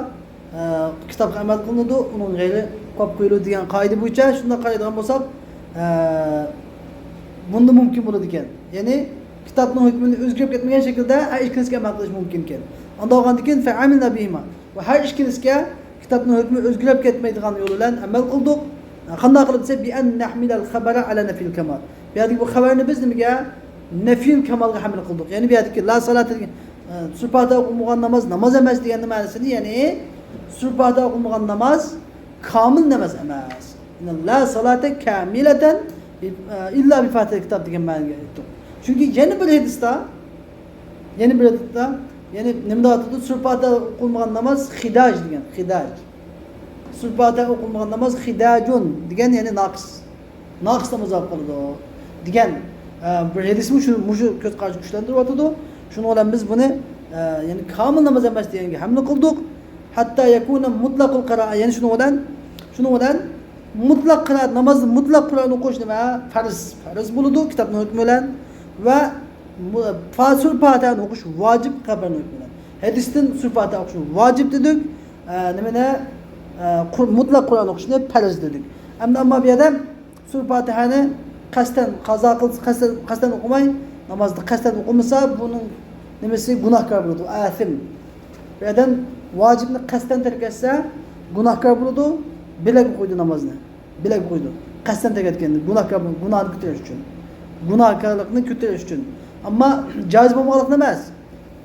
ئە، كىتابقا ئەمەل قىلىنىدۇ، ئۇنىڭ غەيرى قويۇپ قويۇلىدۇ دېگەن قائىدە بويىچە شۇنداق قارايدىغان بولساق، ئە، بۇندا مۇمكىن بولىدىكەن. يەنى كىتابنىڭ ھۆكمىنى ئۆزگىرىپ كەتمىگەن شەكىلدە ھەر ئىككىسىگە ئەمەل قىلىش مۇمكىنكەن. ئانداق بولغاندىكىن فەئەمىلنا بىھىما. ۋە ھەر ئىككىلىسىگە كىتابنىڭ ھۆكمى ئۆزگىرىپ كەتمەيدىغان يول بىلەن ئەمەل قىلدۇق. قانداق قىلىپ دېسە، بىئەن نەھمىلەل خەبەرە ئەلە نەفىل كامال. بۇ يەردىكى بۇ خەۋەرنى بىز نېمىگە؟ نەفىل كامالغا ھەمل قىلدۇق. يەنى بۇ يەردىكى لا سالاتە دېگەن، ئە، سۈرە پاتىھە ئوقۇلمىغان ناماز ناماز ئەمەس دېگەننىڭ مەنىسىنى، يەنى سۈرە پاتىھە ئوقۇلمىغان ناماز كامىل ناماز ئەمەس. يەنى لا سالاتە كامىلەتەن ئىللا بىفاتىھەتىل كىتاب دېگەن مەنىگە ئېيتتۇق. چۈنكى يەنە بىر ھەدىستە، يەنە بىر ھەدىستە، يەنى نېمە دەۋاتىدۇ؟ سۈرە پاتىھە ئوقۇلمىغان ناماز خىداج دېگەن، خىداج. سۈرە پاتىھە ئوقۇلمىغان ناماز خىداجۇن دېگەن، يەنى ناقىس. ناقىس ناماز بولۇپ قالىدۇ دېگەن، ئە، بىر ھەدىسمۇ شۇ، مۇشۇ كۆز قاراشنى كۈچلەندۈرۈۋاتىدۇ. شۇنىڭ بىلەن بىز بۇنى، ئە، يەنى كامىل ناماز ئەمەس دېگەنگە ھەملە قىلدۇق. ھەتتا يەكۇنە مۇتلەقۇل قىرائە، يەنى شۇنىڭ بىلەن، شۇنىڭ بىلەن مۇتلەق قىرائەت، نامازدا مۇتلەق قۇرئان ئوقۇش نېمە؟ پەرز، پەرز بولىدۇ كىتابنىڭ ھۆكمى بىلەن. ۋە مۇ-، فا-، سۈرە پاتىھەنى ئوقۇش ۋاجىپ خەبەرنىڭ ھۆكمى بىلەن. ھەدىستىن سۈرە پاتىھە ئوقۇشنى ۋاجىپ دېدۇق. ئە، نېمىنى؟ ئە، قۇر-، مۇتلەق قۇرئان ئوقۇشنى پەرز دېدۇق. ئەمدى ئەمما بۇ يەردە سۈرە پاتىھەنى قەستەن قازا قىلسا، قەستەن، قەستەن ئوقۇماي، نامازدا قەستەن ئوقۇمىسا، بۇنىڭ نېمىسى؟ گۇناھكار بولىدۇ، ئەسىم. بىر ئادەم ۋاجىپنى قەستەن تەرك ئەتسە، گۇناھكار بولىدۇ، بىلەك ئوقۇيدۇ نامازنى. بىلەك ئوقۇيدۇ. قەستەن تەرك ئەتكەندىن، گۇناھكار، گۇناھنى كۆتۈرۈش ئۈچۈن. گۇناھكارلىقنى كۆتۈرۈش ئۈچۈن. ئەمما جايىز بولمىغانلىقىنى ئەمەس.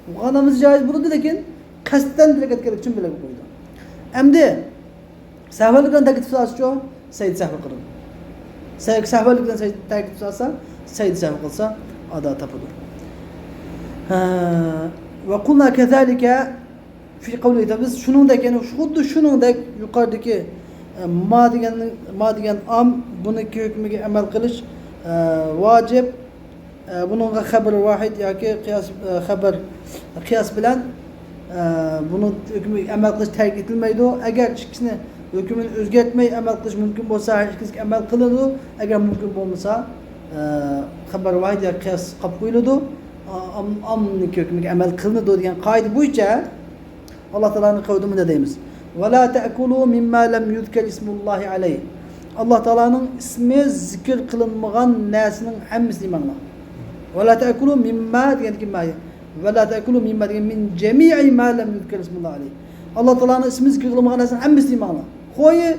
ئوقۇغان نامىزى جايىز بولىدۇ، لېكىن قەستەن تەرك ئەتكەنلىكى ئۈچۈن بىلەك ئوقۇيدۇ. ئەمدى سەھۋەنلىك بىلەن تەرك ئېتىپ سالسىچۇ؟ سەجدە سەھۋى قىلىدۇ. سەھ-، سەھۋەنلىك بىلەن سەجدە تەرك ئېتىپ سالسا، سەجدە سەھۋى قىلسا، ئادا تاپىدۇ. ھە، ۋە قۇلنا كەزالىكە في قوله تعالى، بىز شۇنىڭدەك، يەنى خۇددى شۇنىڭدەك يۇقىرىدىكى، ئە، ما دېگەن، ما دېگەن ئام، بۇنىڭكى ھۆكمىگە ئەمەل قىلىش، ئە، ۋاجىپ، ئە، بۇنىڭغا خەبەر ۋاھىد ياكى قىياس، ئە، خەبەر، قىياس بىلەن، ئە، بۇنىڭ ھۆكمىگە ئەمەل قىلىش تەرك ئېتىلمەيدۇ. ئەگەر ئىككىسىنى ھۆكمىنى ئۆزگەرتمەي ئەمەل قىلىش مۇمكىن بولسا، ھەر ئىككىسىگە ئەمەل قىلىنىدۇ. ئەگەر مۇمكىن بولمىسا، ئە، خەبەر ۋاھىد ياكى قىياس قاپ قويۇلىدۇ. ئا-، ئام-، ئاممىنىڭكى ھۆكمىگە ئەمەل قىلىنىدۇ دېگەن قائىدە بويىچە، ئاللا تائالانىڭ قەۋلىدە مۇنداق دەيمىز: «ولا تأكلوا مما لم يذكر اسم الله عليه». ئاللا تائالانىڭ ئىسمى زىكىر قىلىنمىغان نەرسىنىڭ ھەممىسىنى يېمەڭلار. «ولا تأكلوا مما» دېگەندىكى ما، «ولا تأكلوا مما» دېگەن «من جميع ما لم يذكر اسم الله عليه». ئاللا تائالانىڭ ئىسمى زىكىر قىلىنمىغان نەرسىنىڭ ھەممىسىنى يېمەڭلار. خويى،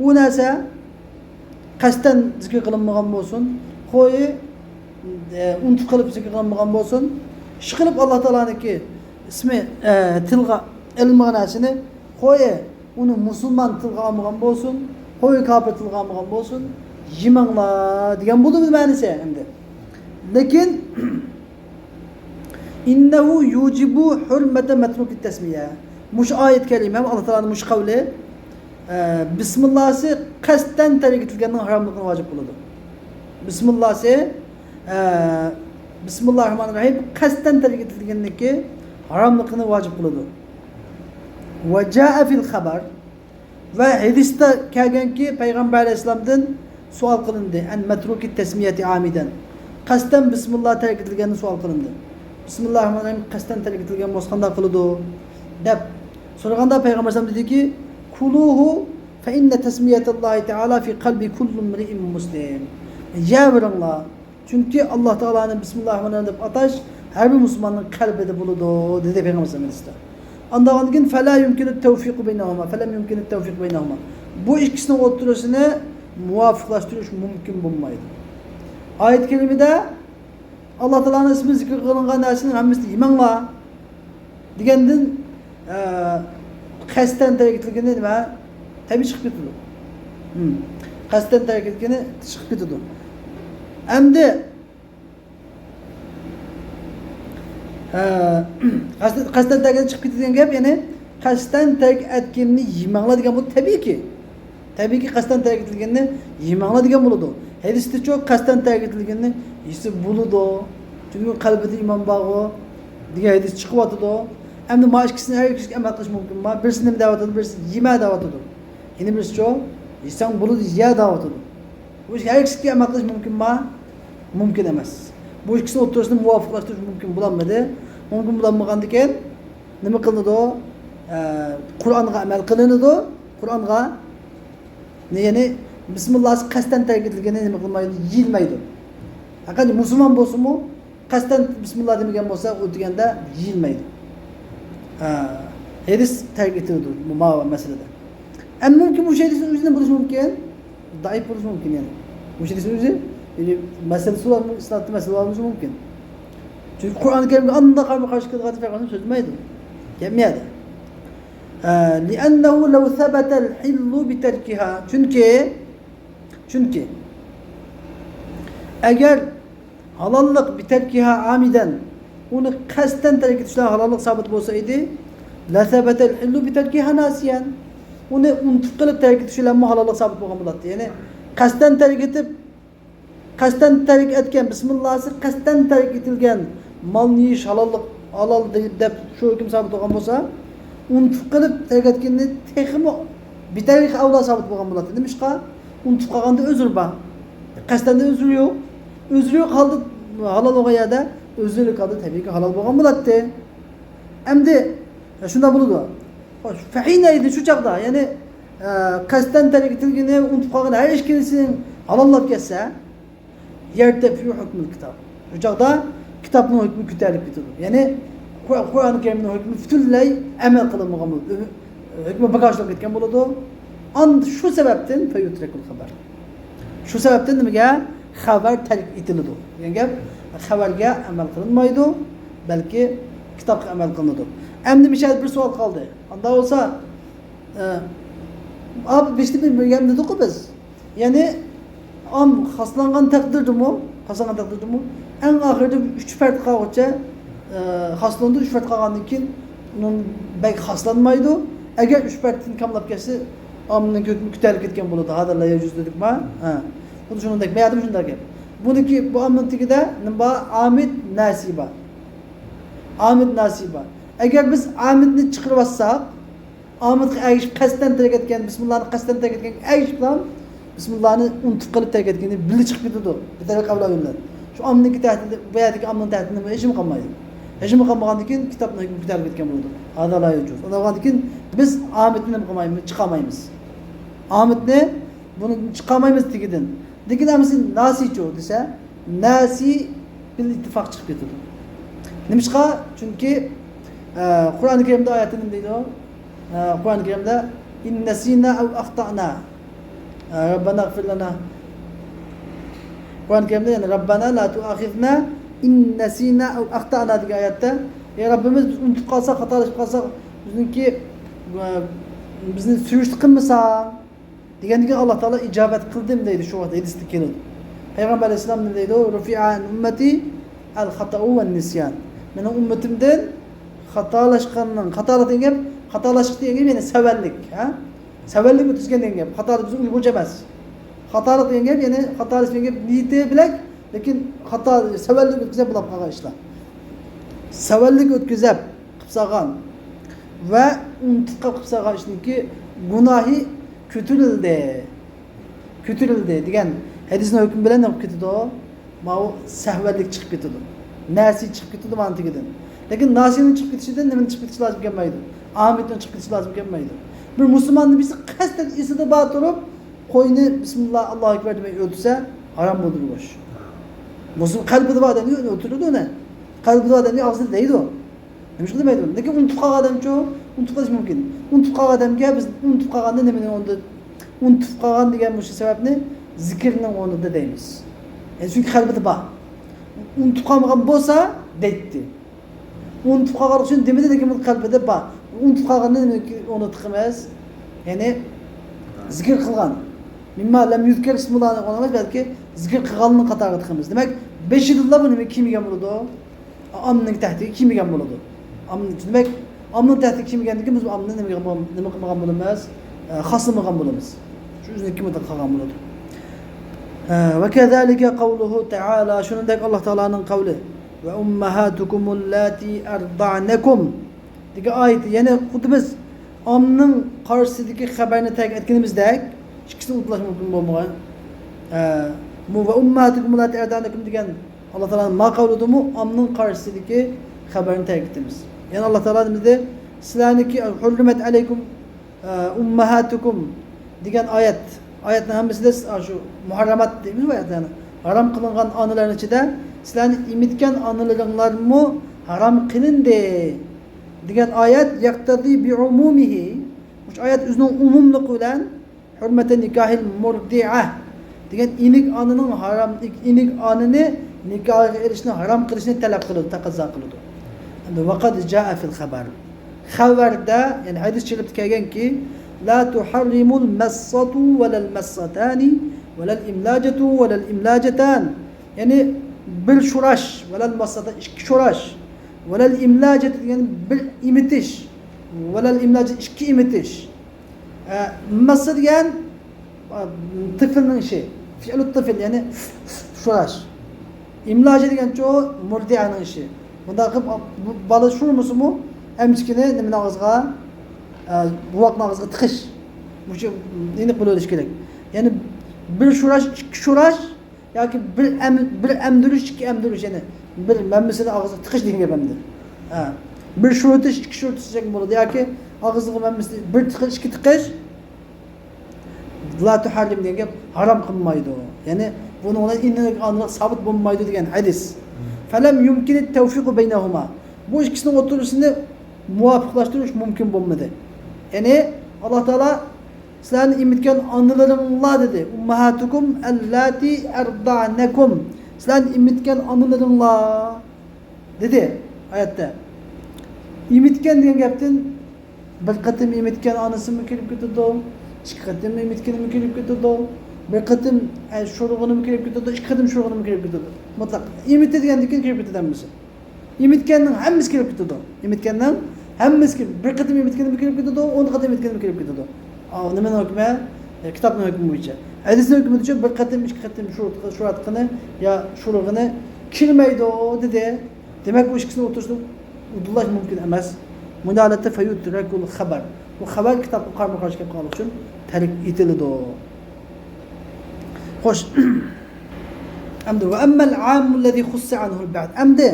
ئۇ نەرسە قەستەن زىكىر قىلىنمىغان بولسۇن، خويى، ئە، ئۇنتۇپ قېلىپ زىكىر قىلىنمىغان بولسۇن، ئىشقىلىپ ئاللا تائالانىڭكى ئىسمى، ئە، تىلغا ئېلىنمىغان نەرسىنى، خويى، ئۇنى مۇسۇلمان تىلغا ئالمىغان بولسۇن، خويى، كاپىر تىلغا ئالمىغان بولسۇن، يېمەڭلار دېگەن بولىدۇ مەنىسى ئەمدى. لېكىن، «إنه يوجب حرمة متروك التسمية». مۇشۇ ئايەت كەرىمە، ئاللا تائالانىڭ مۇشۇ قەۋلى، ئە، بىسمىللاسى قەستەن تەرك ئېتىلگەننىڭ ھاراملىقىنى ۋاجىپ قىلىدۇ. بىسمىللاسى، ئە، بىسمىللاھىررەھمانىررەھىم قەستەن تەرك ئېتىلگەننىڭكى ھاراملىقىنى ۋاجىپ قىلىدۇ. «وجاء في الخبر». ۋە ھەدىستە كەلگەنكى، پەيغەمبەر ئەلەيھىسسالامدىن سوئال قىلىندى، «عن متروك التسمية عامدا». قەستەن بىسمىللا تەرك ئېتىلگەننى سوئال قىلىندى. بىسمىللاھىررەھمانىررەھىم قەستەن تەرك ئېتىلگەن بولسا قانداق قىلىدۇ؟ دەپ سورىغاندا پەيغەمبەر ئەلەيھىسسالام دېدىكى، «كلوه فإن تسمية الله تعالى في قلب كل امرئ مسلم». يەۋېرىڭلار. چۈنكى ئاللا تائالانى بىسمىللاھىررەھمانىررەھىم دەپ ئاتاش ھەر بىر مۇسۇلماننىڭ قەلبىدە بولىدۇ، دېدى پەيغەمبەر ئەلەيھىسسالام ھەدىستە. ئاندىن كېيىن، «فلا يمكن التوفيق بينهما، فلم يمكن التوفيق بينهما». بۇ ئىككىسىنىڭ ئوتتۇرىسىنى مۇۋاپىقلاشتۇرۇش مۇمكىن بولمايدۇ. ئايەت كەرىمىدە، «ئاللا تائالانىڭ ئىسمى زىكىر قىلىنغان نەرسىنىڭ ھەممىسىنى يېمەڭلار» دېگەندىن، ئە، قەستەن تەرك ئېتىلگىنى نېمە؟ تەبىئىي چىقىپ كېتىدۇ. ھىم. قەستەن تەرك ئېتىلگىنى چىقىپ كېتىدۇ. ئەمدى، ئە، قەستەن، قەستەن تەرك ئېتىلگىنى چىقىپ كېتىدۇ دېگەن گەپ، يەنى قەستەن تەرك ئەتكىنىنى يېمەڭلار دېگەن بۇ تەبىئىيكى. تەبىئىيكى، قەستەن تەرك ئېتىلگەننى يېمەڭلار دېگەن بولىدۇ. ھەدىستىچۇ، قەستەن تەرك ئېتىلگەننى يېسە بولىدۇ. چۈنكى قەلبىدە ئىمان بارغۇ دېگەن ھەدىس چىقىۋاتىدۇ. ئەمدى ما ئىككىسىنى ھەر ئىككىسىگە ئەمەل قىلىش مۇمكىنما؟ بىرسى نېمە دەۋاتىدۇ؟ بىرسى يېمە دەۋاتىدۇ. يەنە بىرسىچۇ، يېسەڭ بولىدۇ، يە دەۋاتىدۇ. بۇ ھەر ئىككىسىگە ئەمەل قىلىش مۇمكىنما؟ مۇمكىن ئەمەس. بۇ ئىككىسىنى ئوتتۇرىسىنى مۇۋاپىقلاشتۇرۇش مۇمكىن بولالمىدى. مۇمكىن بولالمىغاندىكىن نېمە قىلىنىدۇ؟ ئە، قۇرئانغا ئەمەل قىلىنىدۇ. قۇرئانغا يەنى بىسمىللاسى قەستەن تەرك ئېتىلگىنى نېمە قىلمايدۇ؟ يېيىلمەيدۇ. ھەقىقەتەن مۇسۇلمان بولسىمۇ، قەستەن بىسمىللا دېمىگەن بولسا، ئۇ دېگەندە يېيىلمەيدۇ. ھە، ھەدىس تەرك ئېتىلىدۇ ما مەسىلىدە. ئەمما مۇمكىن، مۇشۇ ھەدىسنىڭ ئۆزىدىن بولۇشى مۇمكىن. زەئىپ بولۇشى مۇمكىن يەنى. مۇشۇ ھەدىسنىڭ ئۆزى، يەنى مەسىلىسى بار، ئىسنادتا مەسىلە بولۇشى مۇمكىن. چۈنكى قۇرئان كەرىمگە ئانداق قارىمۇ قارشى كېلىدىغان پەيغەمبەر سۆزلىمەيدۇ. گەپ مۇ يەردە؟ ھە، لىئەننەھۇ لەۋ سەبەتەل ھىللۇ بىتەركىھا. چۈنكى، چۈنكى ئەگەر ھالاللىق بىتەركىھا ئامىدەن، ئۇنى قەستەن تەرك ئېتىش بىلەن ھالاللىق سابىت بولسا ئىدى، لەسەبەتەل ھىللۇ بىتەركىھا ناسىيەن. ئۇنى ئۇنتۇپ قېلىپ تەرك ئېتىش بىلەنمۇ ھالاللىق سابىت بولغان بولاتتى. يەنى قەستەن تەرك ئېتىپ، قەستەن تەرك ئەتكەن، بىسمىللاسى قەستەن تەرك ئېتىلگەن مالنى يېيىش ھالاللىق، ھالال دەپ، دەپ شۇ ھۆكۈم سابىت بولغان بولسا، ئۇنتۇپ قېلىپ تەرك ئەتكىنى تېخىمۇ بىتەركىھا ئەۋلا سابىت بولغان بولاتتى. نېمىشقا؟ ئۇنتۇپ قالغاندا ئۆزرى بار. قەستەندە ئۆزرى يوق. ئۆزرى يوق ھالدا ھالال بولغان يەردە ئۆزرىلىك ھالدا تەبىئىيكى ھالال بولغان بولاتتى. ئەمدى شۇنداق بولىدۇ. خوش، فەھىنەيدىن شۇ چاغدا، يەنى، ئە، قەستەن تەرك ئېتىلگىنى، ئۇنتۇپ قالغىنى، ھەر ئىككىلىسىنى ھالاللاپ كەتسە، يەرتەفىئۇ ھۆكمۇل كىتاب. شۇ چاغدا كىتابنىڭ ھۆكمى كۆتەرىلىپ كېتىدۇ. يەنى قۇ-، قۇرئان كەرىمنىڭ ھۆكمى پۈتۈنلەي ئەمەل قىلىنمىغان بولىدۇ. ھۆكمى بىكارچىلىققا كەتكەن بولىدۇ. ئاندىن شۇ سەۋەبتىن فەيۇترەكۇل خەبەر. شۇ سەۋەبتىن نېمىگە؟ خەۋەر تەرك ئېتىلىدۇ دېگەن گەپ. خەۋەرگە ئەمەل قىلىنمايدۇ، بەلكى كىتابقا ئەمەل قىلىنىدۇ. ئەمدى مىشەدە بىر سوئال قالدى. ئاندا بولسا، ئە، ئا، بېشىدا بىر گەپ دېدۇققۇ بىز. يەنى ئام خاسلانغان تەقدىردىمۇ، خاسلانغان تەقدىردىمۇ، ئەڭ ئاخىرىدا ئۈچ پەرد قالغۇچە، ئە، خاسلىنىدۇ. ئۈچ پەرد قالغاندىن كېيىن ئۇنىڭ بەك خاسلانمايدۇ. ئەگەر ئۈچ پەردىن كاملاپ كەتسە، ئامنىڭ ھۆكمى كۆتەرىلىپ كەتكەن بولىدۇ. ھازىر لا يەجۇز دېدۇقما؟ ھە. خۇددى شۇنىڭدەك، بۇ يەردىمۇ شۇنداق گەپ. بۇنىڭكى، بۇ ئامنىڭ تېگىدە نېمە بار؟ ئامىد ناسى بار. ئامىد ناسى بار. ئەگەر بىز ئامىدنى چىقىرىۋاتساق، ئامىدقا ئەگىشىپ قەستەن تەرك ئەتكەن، بىسمىللانى قەستەن تەرك ئەتكەنگە ئەگىشىپلا، بىسمىللانى ئۇنتۇپ قېلىپ تەرك ئەتكىنى بىللە چىقىپ كېتىدۇ. بىتەرەپ ئەۋلا بىلەن. شۇ ئامنىڭكى تەھدىتى، بۇ يەردىكى ئامنىڭ تەھدىتىدىن ھېچنېمە قالمايدۇ. ھېچنېمە قالمىغاندىن كېيىن كىتابنىڭ ھۆكمى كۆتەرىلىپ كەتكەن بولىدۇ. ھازا لا يەجۇز. ئۇنداق بولغاندىن كېيىن بىز ئامىدنى نېمە قىلمايمىز؟ چىقارمايمىز. ئامىدنى بۇنى چىقارمايمىز تېگىدىن. لېكىن ئەمىسە ناسىچۇ دېسە، ناسى بىل ئىتتىپاق چىقىپ كېتىدۇ. نېمىشقا؟ چۈنكى، ئە، قۇرئان كەرىمدە ئايەتتە نېمە دەيدۇ؟ ئە، قۇرئان كەرىمدە، «ئىن نەسىنا ئەۋ ئەختەئنا، ئە، رەببەنا ئىغفىر لەنا.» قۇرئان كەرىمدە، يەنى، «رەببەنا لا تۇئاخىزنا ئىن نەسىنا ئەۋ ئەختەئنا» دېگەن ئايەتتە، «ئەي رەببىمىز، بىز ئۇنتۇپ قالساق، خاتالىشىپ قالساق، بىزنىڭكى، ئە، بىزنى سۈرۈشتە قىلمىساڭ» دېگەندىن كېيىن ئاللا تائالا ئىجابەت قىلدىم دەيدۇ، شۇ ۋاقىت ھەدىستە كېلىدۇ. پەيغەمبەر ئەلەيھىسسالام نېمە دەيدۇ؟ «رۇفىئە ئەن ئۈممەتى ئەل خاتائۇ ۋەن نىسيان.» مېنىڭ ئۈممىتىمدىن خاتالاشقاننىڭ، خاتالىق دېگەن گەپ، خاتالاشلىق دېگەن گەپ، يەنى سەۋەنلىك، ھە؟ سەۋەنلىك ئۆتكۈزگەن دېگەن گەپ. خاتالىق بىزنىڭ ئۇيغۇرچە ئەمەس. خاتالىق دېگەن گەپ، يەنى خاتالىق دېگەن گەپ نىيىتى بىلەك، لېكىن خاتا، سەۋەنلىك ئۆتكۈزۈپ بولاپ قالغان ئىشلار. سەۋەنلىك ئۆتكۈزۈپ، قىلىپ سالغان ۋە ئۇنتۇپ قېلىپ قىلىپ سالغان ئىشنىڭكى گۇناھى كۆتۈرۈلدى. كۆتۈرۈلدى دېگەن ھەدىسنىڭ ھۆكمى بىلەن نېمە بولۇپ كېتىدۇ؟ ماۋۇ سەھۋەنلىك چىقىپ كېتىدۇ. نەسى چىقىپ كېتىدۇ مانا تېگىدىن. لېكىن ناسىنىڭ چىقىپ كېتىشىدىن نېمىنىڭ چىقىپ كېتىشى لازىم كەلمەيدۇ؟ ئامىدنىڭ چىقىپ كېتىشى لازىم كەلمەيدۇ. بىر مۇسۇلماننىڭ بىرسى قەستەن ئېسىدە بار تۇرۇپ، قوينى بىسمىللا، ئاللاھۇ ئەكبەر دېمەي ئۆلتۈرسە، ھارام بولىدۇ بۇ ئىش. مۇسۇلمان قەلبىدە بار ئادەمنى ئۆلتۈرىدۇ ئۇنى. قەلبىدە بار ئادەمنى ئاغزىدا دەيدۇ. نېمىشقا دېمەيدۇ؟ لېكىن ئۇنتۇپ قالغان ئادەمچۇ؟ ئۇنتۇپ قېلىشى مۇمكىن. ئۇنتۇپ قالغان ئادەمگە بىز ئۇنتۇپ قالغاندا نېمىنى ئۇنتۇپ، ئۇنتۇپ قالغان دېگەن مۇشۇ سەۋەبنى زىكىرنىڭ ئورنىدا دەيمىز. يەنى چۈنكى قەلبىدە بار. ئۇنتۇپ قالمىغان بولسا دەيتتى. ئۇنتۇپ قالغانلىقى ئۈچۈن دېمىدى، لېكىن بۇ قەلبىدە بار. ئۇنتۇپ قالغاندا نېمىنى ئورنىدا تىقىمىز؟ يەنى زىكىر قىلغان. مىمما لەم يۇزكەر ئىسمۇللاھنى ئورنىدا ئەمەس، بەلكى زىكىر قىلغاننىڭ قاتارىغا تىقىمىز. دېمەك، بېشىدىلا بۇ نېمىگە كىرمىگەن بولىدۇ؟ ئامنىڭ تەھدىتىگە كىرمىگەن بولىدۇ. ئامما، دېمەك، ئامنىڭ تەھدىتىگە كىرمىگەندىن كېيىن بىز ئامنى نېمە قىلمىغان، نېمە قىلمىغان بولىمىز؟ ئە، خاسلىمىغان بولىمىز. ئۆزىنىڭكى مۇتلەق قالغان بولىدۇ. ھە، ۋە كەزالىكە قەۋلۇھۇ تەئالا، شۇنىڭدەك ئاللا تائالانىڭ قەۋلى، ۋە ئۇممەھاتۇكۇمۇللاتى ئەرزەئنەكۇم دېگەن ئايىتى، يەنى خۇددى بىز ئامنىڭ قارشىسىدىكى خەۋەرنى تەرك ئەتكىنىمىزدەك، ئىككىسىنى ئۇدۇللاش مۇمكىن بولمىغان. ھە، مۇ-، ۋە ئۇممەھاتۇكۇمۇللاتى ئەرزەئنەكۇم دېگەن ئاللا تائالانىڭ ما قەۋلىدىمۇ ئامنىڭ قارشىسىدىكى خەۋەرنى تەرك ئېتىمىز. يەنى ئاللا تائالا نېمە دېدى؟ سىلەرنىڭكى ھۇررىمەت ئەلەيكۇم ئۇممەھاتۇكۇم دېگەن ئايەت. ئايەتنىڭ ھەممىسىدە سىز، شۇ مۇھەررامات دەيمىز ھاياتلارنى. ھارام قىلىنغان ئانىلارنىڭ ئىچىدە سىلەرنى ئېمىتكەن ئانىلىرىڭلارمۇ ھارام قىلىندى دېگەن ئايەت يەقتەزى بىئۇمۇمىھى. مۇشۇ ئايەت ئۆزىنىڭ ئومۇملۇقى بىلەن ھۇرمەتە نىكاھىل مۇردىئە دېگەن ئېنىك ئانىنىڭ ھارام، ئېنىك ئانىنى نىكاھىغا ئېلىشنى ھارام قىلىشنى تەلەپ قىلىدۇ، تەقەززا قىلىدۇ. ئەمدى ۋەقەد جائە فىل خەبەر. خەۋەردە، يەنى ھەدىس شېرىپتە كەلگەنكى، لا تۇھەررىمۇل مەسسەتۇ ۋەلەل مەسسەتانى ۋەلەل ئىملاجەتۇ ۋەلەل ئىملاجەتان. يەنى بىر شوراش، ۋەلەل مەسسەتان، ئىككى شوراش، ۋەلەل ئىملاجەتۇ دېگەن بىر ئېمىتىش، ۋەلەل ئىملاجەت، ئىككى ئېمىتىش. ئە، مەسسە دېگەن، ئە، تىفىلنىڭ ئىشى. فىئلۇت تىفىل، يەنى شوراش. ئىملاجە دېگەنچۇ مۇردىئانىڭ ئىشى. بۇنداق قىلىپ، بۇ بالا شۇرمىسىمۇ، ئەمچىكىنى نېمىنىڭ ئاغزىغا، ئە، بوۋاقنىڭ ئاغزىغا تىقىش. مۇشۇ ئېنىق بىلىۋېلىش كېرەك. يەنى بىر شوراش، ئىككى شوراش، ياكى بىر ئەم-، بىر ئەمدۈرۈش، ئىككى ئەمدۈرۈش، يەنى بىر مەممىسىنى ئاغزىغا تىقىش دېگەن گەپ ئەمدى. ھە. بىر شورىتىش، ئىككى شورىتىش دېسەك بولىدۇ. ياكى ئاغزىغا مەممىسىنى بىر تىقىش، ئىككى تىقىش. لا تۇھەررىم دېگەن گەپ ھارام قىلمايدۇ. يەنى بۇنىڭ بىلەن ئېنىق ئانىلىق سابىت بولمايدۇ دېگەن ھەدىس. فەلەم يۇمكىنىت تەۋفىقۇ بەينەھۇما. بۇ ئىككىسىنىڭ ئوتتۇرىسىنى مۇۋاپىقلاشتۇرۇش مۇمكىن بولمىدى. يەنى ئاللا تائالا سىلەرنى ئېمىتكەن ئانىلىرىڭلار دېدى. ئۇممەھاتۇكۇم ئەللاتى ئەرزەئنەكۇم. سىلەرنى ئېمىتكەن ئانىلىرىڭلار دېدى ئايەتتە. ئېمىتكەن دېگەن گەپتىن بىر قېتىم ئېمىتكەن ئانىسىمۇ كىرىپ كېتىدۇ، ئىككى قېتىم ئېمىتكىنىمۇ كىرىپ كېتىدۇ، بىر قېتىم، ئە، شۇرغىنىمۇ كىرىپ كېتىدۇ، ئىككى قېتىم شۇرغىنىمۇ كىرىپ كېتىدۇ. مۇتلەق. ئېمىتتى دېگەندىن كېيىن كىرىپ كېتىدۇ ھەممىسى. ئېمىتكەننىڭ ھەممىسى كىرىپ كېتىدۇ. ئېمىتكەننىڭ ھەممىسى كىرىپ، بىر قېتىم ئېمىتكىنىمۇ كىرىپ كېتىدۇ، ئون قېتىم ئېمىتكىنىمۇ كىرىپ كېتىدۇ. ئاۋۇ نېمىنىڭ ھۆكمى؟ ئە، كىتابنىڭ ھۆكمى بويىچە. ھەدىسنىڭ ھۆكمى بويىچە بىر قېتىم، ئىككى قېتىم شۇرۇتقا-، شۇراتقىنى يا شۇرغىنى كىرمەيدۇ دېدى. دېمەك، بۇ ئىككىسىنىڭ ئوتتۇرىسىدا ئۇدۇللاش مۇمكىن ئەمەس. مۇنالەتتە فەيۇترەكۇل خەبەر. بۇ خەۋەر كىتابقا قارمۇ قارشى كەپ قالغان ئۈچۈن تەرك ئېتىلىدۇ. خوش. ئەمدى ۋە ئەممەل ئاممۇللەزى خۇسسە ئەنھۇل بەئد. ئەمدى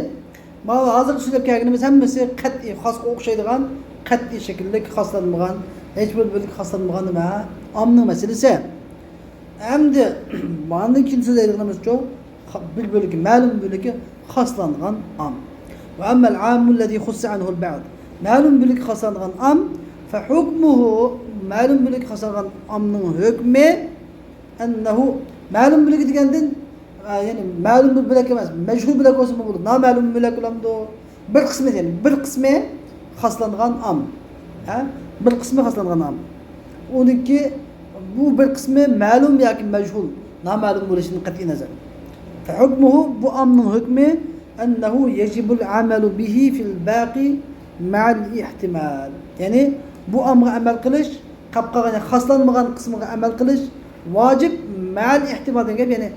ماۋۇ ھازىرقى سۆزلەپ كەلگىنىمىز ھەممىسى قەتئىي خاسقا ئوخشايدىغان، قەتئىي شەكىللىك خاسلانمىغان، ھېچ بىر بۆلۈك خاسلانمىغان نېمە؟ ئامنىڭ مەسىلىسى. ئەمدى ماندىن كېيىن سۆزلەيدىغىنىمىزچۇ، خا-، بىر بۆلىكى، مەلۇم بۆلىكى خاسلانغان ئام. ۋە ئەممەل ئاممۇللەزى خۇسسە ئەنھۇل بەئد. مەلۇم بۆلىكى خاسلانغان ئام، فەھۇكمۇھۇ، مەلۇم بۆلىكى خاسلانغان ئامنىڭ ھۆكمى، ئەننەھۇ، مەلۇم بۆلىكى دېگەندىن، ئە، يەنى مەلۇم بىر بۆلەك ئەمەس، مەجھۇل بۆلەك بولسىمۇ بولىدۇ، نامەلۇم بۆلەك بولامدۇ؟ بىر قىسمى، يەنى بىر قىسمى خاسلانغان ئام. ھە؟ بىر قىسمى خاسلانغان ئام. ئۇنىڭكى بۇ بىر قىسمى مەلۇم ياكى مەجھۇل، نامەلۇم بولۇشىدىن قەتئىينەزەر. فەھۇكمۇھۇ، بۇ ئامنىڭ ھۆكمى، ئەننەھۇ يەجىبۇل ئەمەلۇ بىھى فىل باقى مەئەل ئېھتىمال. يەنى بۇ ئامغا ئەمەل قىلىش، قاپ قالغان، يەنى خاسلانمىغان قىسمىغا ئەمەل قىلىش ۋاجىپ، مەئەل ئېھتىمال دېگەن گەپ، يەنى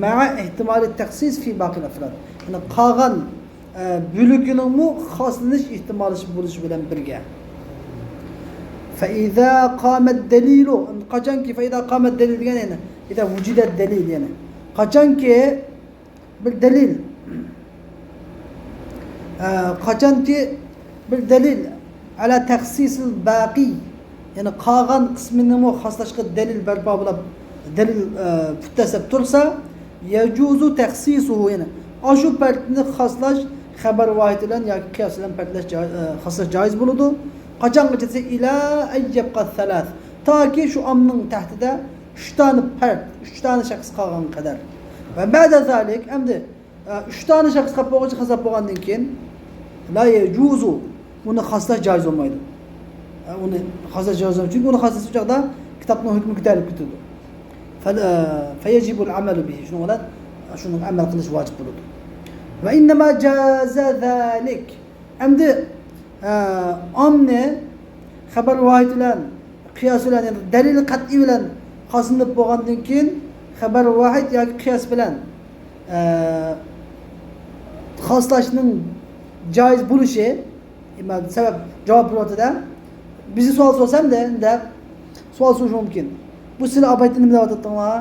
مەئە ئېھتىمالى تەخسىس فى باقىل ئەفراد. يەنى قالغان، ئە، بۆلىكىنىڭمۇ خاسلىنىش ئېھتىمالى بولۇشى بىلەن بىرگە. فەئىزا قامەت دەلىلۇ، قاچانكى، فەئىزا قامەت دەلىل دېگەن، يەنى، ئىزا ۋۇجىدەت دەلىل، يەنى قاچانكى بىر دەلىل. ئە، قاچانكى بىر دەلىل، ئەلا تەخسىسىل باقى، يەنى قالغان قىسمىنىمۇ خاسلاشقا دەلىل بەرپا بولاپ، دەلىل، ئە، پۇت دەسسەپ تۇرسا، يەجۇزۇ تەخسىسۇھۇ، يەنى ئاشۇ پەردنى خاسلاش خەبەر ۋاھىد بىلەن ياكى قىياس بىلەن پەردىلەش جاي-، ئە، خاسلاش جايىز بولىدۇ. قاچانغىچە دېسە، ئىلا ئەن يەبقا سەلەس، تاكى شۇ ئامنىڭ تەھتىدە ئۈچ دانە پەرد، ئۈچ دانە شەخس قالغانغا قەدەر. ۋە بەئدە زالىك، ئەمدى، ئە، ئۈچ دانە شەخس قاپ بولغۇچە، خاسلاپ بولغاندىن كېيىن، لا يەجۇزۇ، ئۇنى خاسلاش جايىز بولمايدۇ. ئە، ئۇنى خاسلاش جايىز بولمايدۇ، چۈنكى ئۇنى خاسلىسا ئۇ چاغدا كىتابنىڭ ھۆكمى كۆتەرىلىپ كېتىدۇ. فەل-، ئە، فەيەجىبۇل ئەمەلۇ بىھى، شۇنىڭ بىلەن شۇنىڭغا ئەمەل قىلىش ۋاجىپ بولىدۇ. ۋە ئىننەما جازە زالىك. ئەمدى، ئە، ئامنى خەبەر ۋاھىد بىلەن، قىياس بىلەن، يەنى دەلىل قەتئىي بىلەن قاستىلىنىپ بولغاندىن كېيىن خەبەر ۋاھىد ياكى قىياس بىلەن، ئە، خاسلاشنىڭ جايىز بولۇشى، ئىمام سەۋەب جاۋاب بېرىۋاتىدۇ. بىزگە سوئال سورىسا ئەمدى دەپ سوئال سورىشى مۇمكىن. بۇ سىلەر ئاپايتتا نېمە دەۋاتاتتىڭلار؟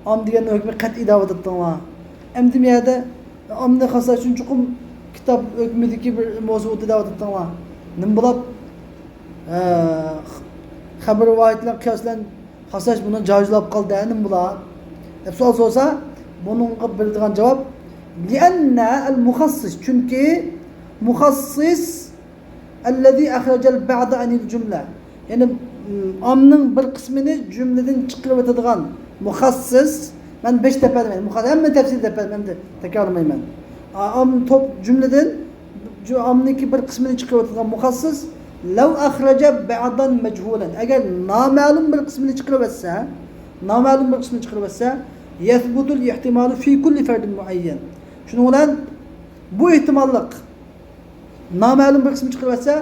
ئام دېگەننىڭ ھۆكمى قەتئىي دەۋاتاتتىڭلار. ئەمدى بۇ يەردە ئامنى خاسلاش ئۈچۈن چوقۇم كىتاب ھۆكمىدىكى بىر مەۋزۇ دەۋاتاتتىڭلار. نېمە بولۇپ، ئە، خەبەر ۋاھىد بىلەن قىياس بىلەن خاسلاش بۇنىڭ جايىزلاپ قالدى، نېمە بۇلار؟ دەپ سوئال سورىسا، بۇنىڭغا بېرىدىغان جاۋاب، لأن المخصص، چۈنكى مۇخەسسىس الذي أخرج البعض عن الجملة. يەنى، ئامنىڭ بىر قىسمىنى جۈملىدىن چىقىرىۋېتىدىغان مۇخەسسىس، مەن بەش دەپ بەرمەي، مۇخەسسىس، ھەممە تەپسىلىي دەپ بەرمەي، ئەمدى تەكرارلىمايمەن. ئام توپ جۈملىدىن، جۈ-، ئامنىڭكى بىر قىسمىنى چىقىرىۋېتىدىغان مۇخەسسىس، لو أخرج بعضا مجهولا، ئەگەر نامەلۇم بىر قىسمىنى چىقىرىۋەتسە، نامەلۇم بىر قىسمىنى چىقىرىۋەتسە، يثبت الاحتمال في كل فرد معين. شۇنىڭ بىلەن بۇ ئېھتىماللىق، نامەلۇم بىر قىسمى چىقىرىۋەتسە،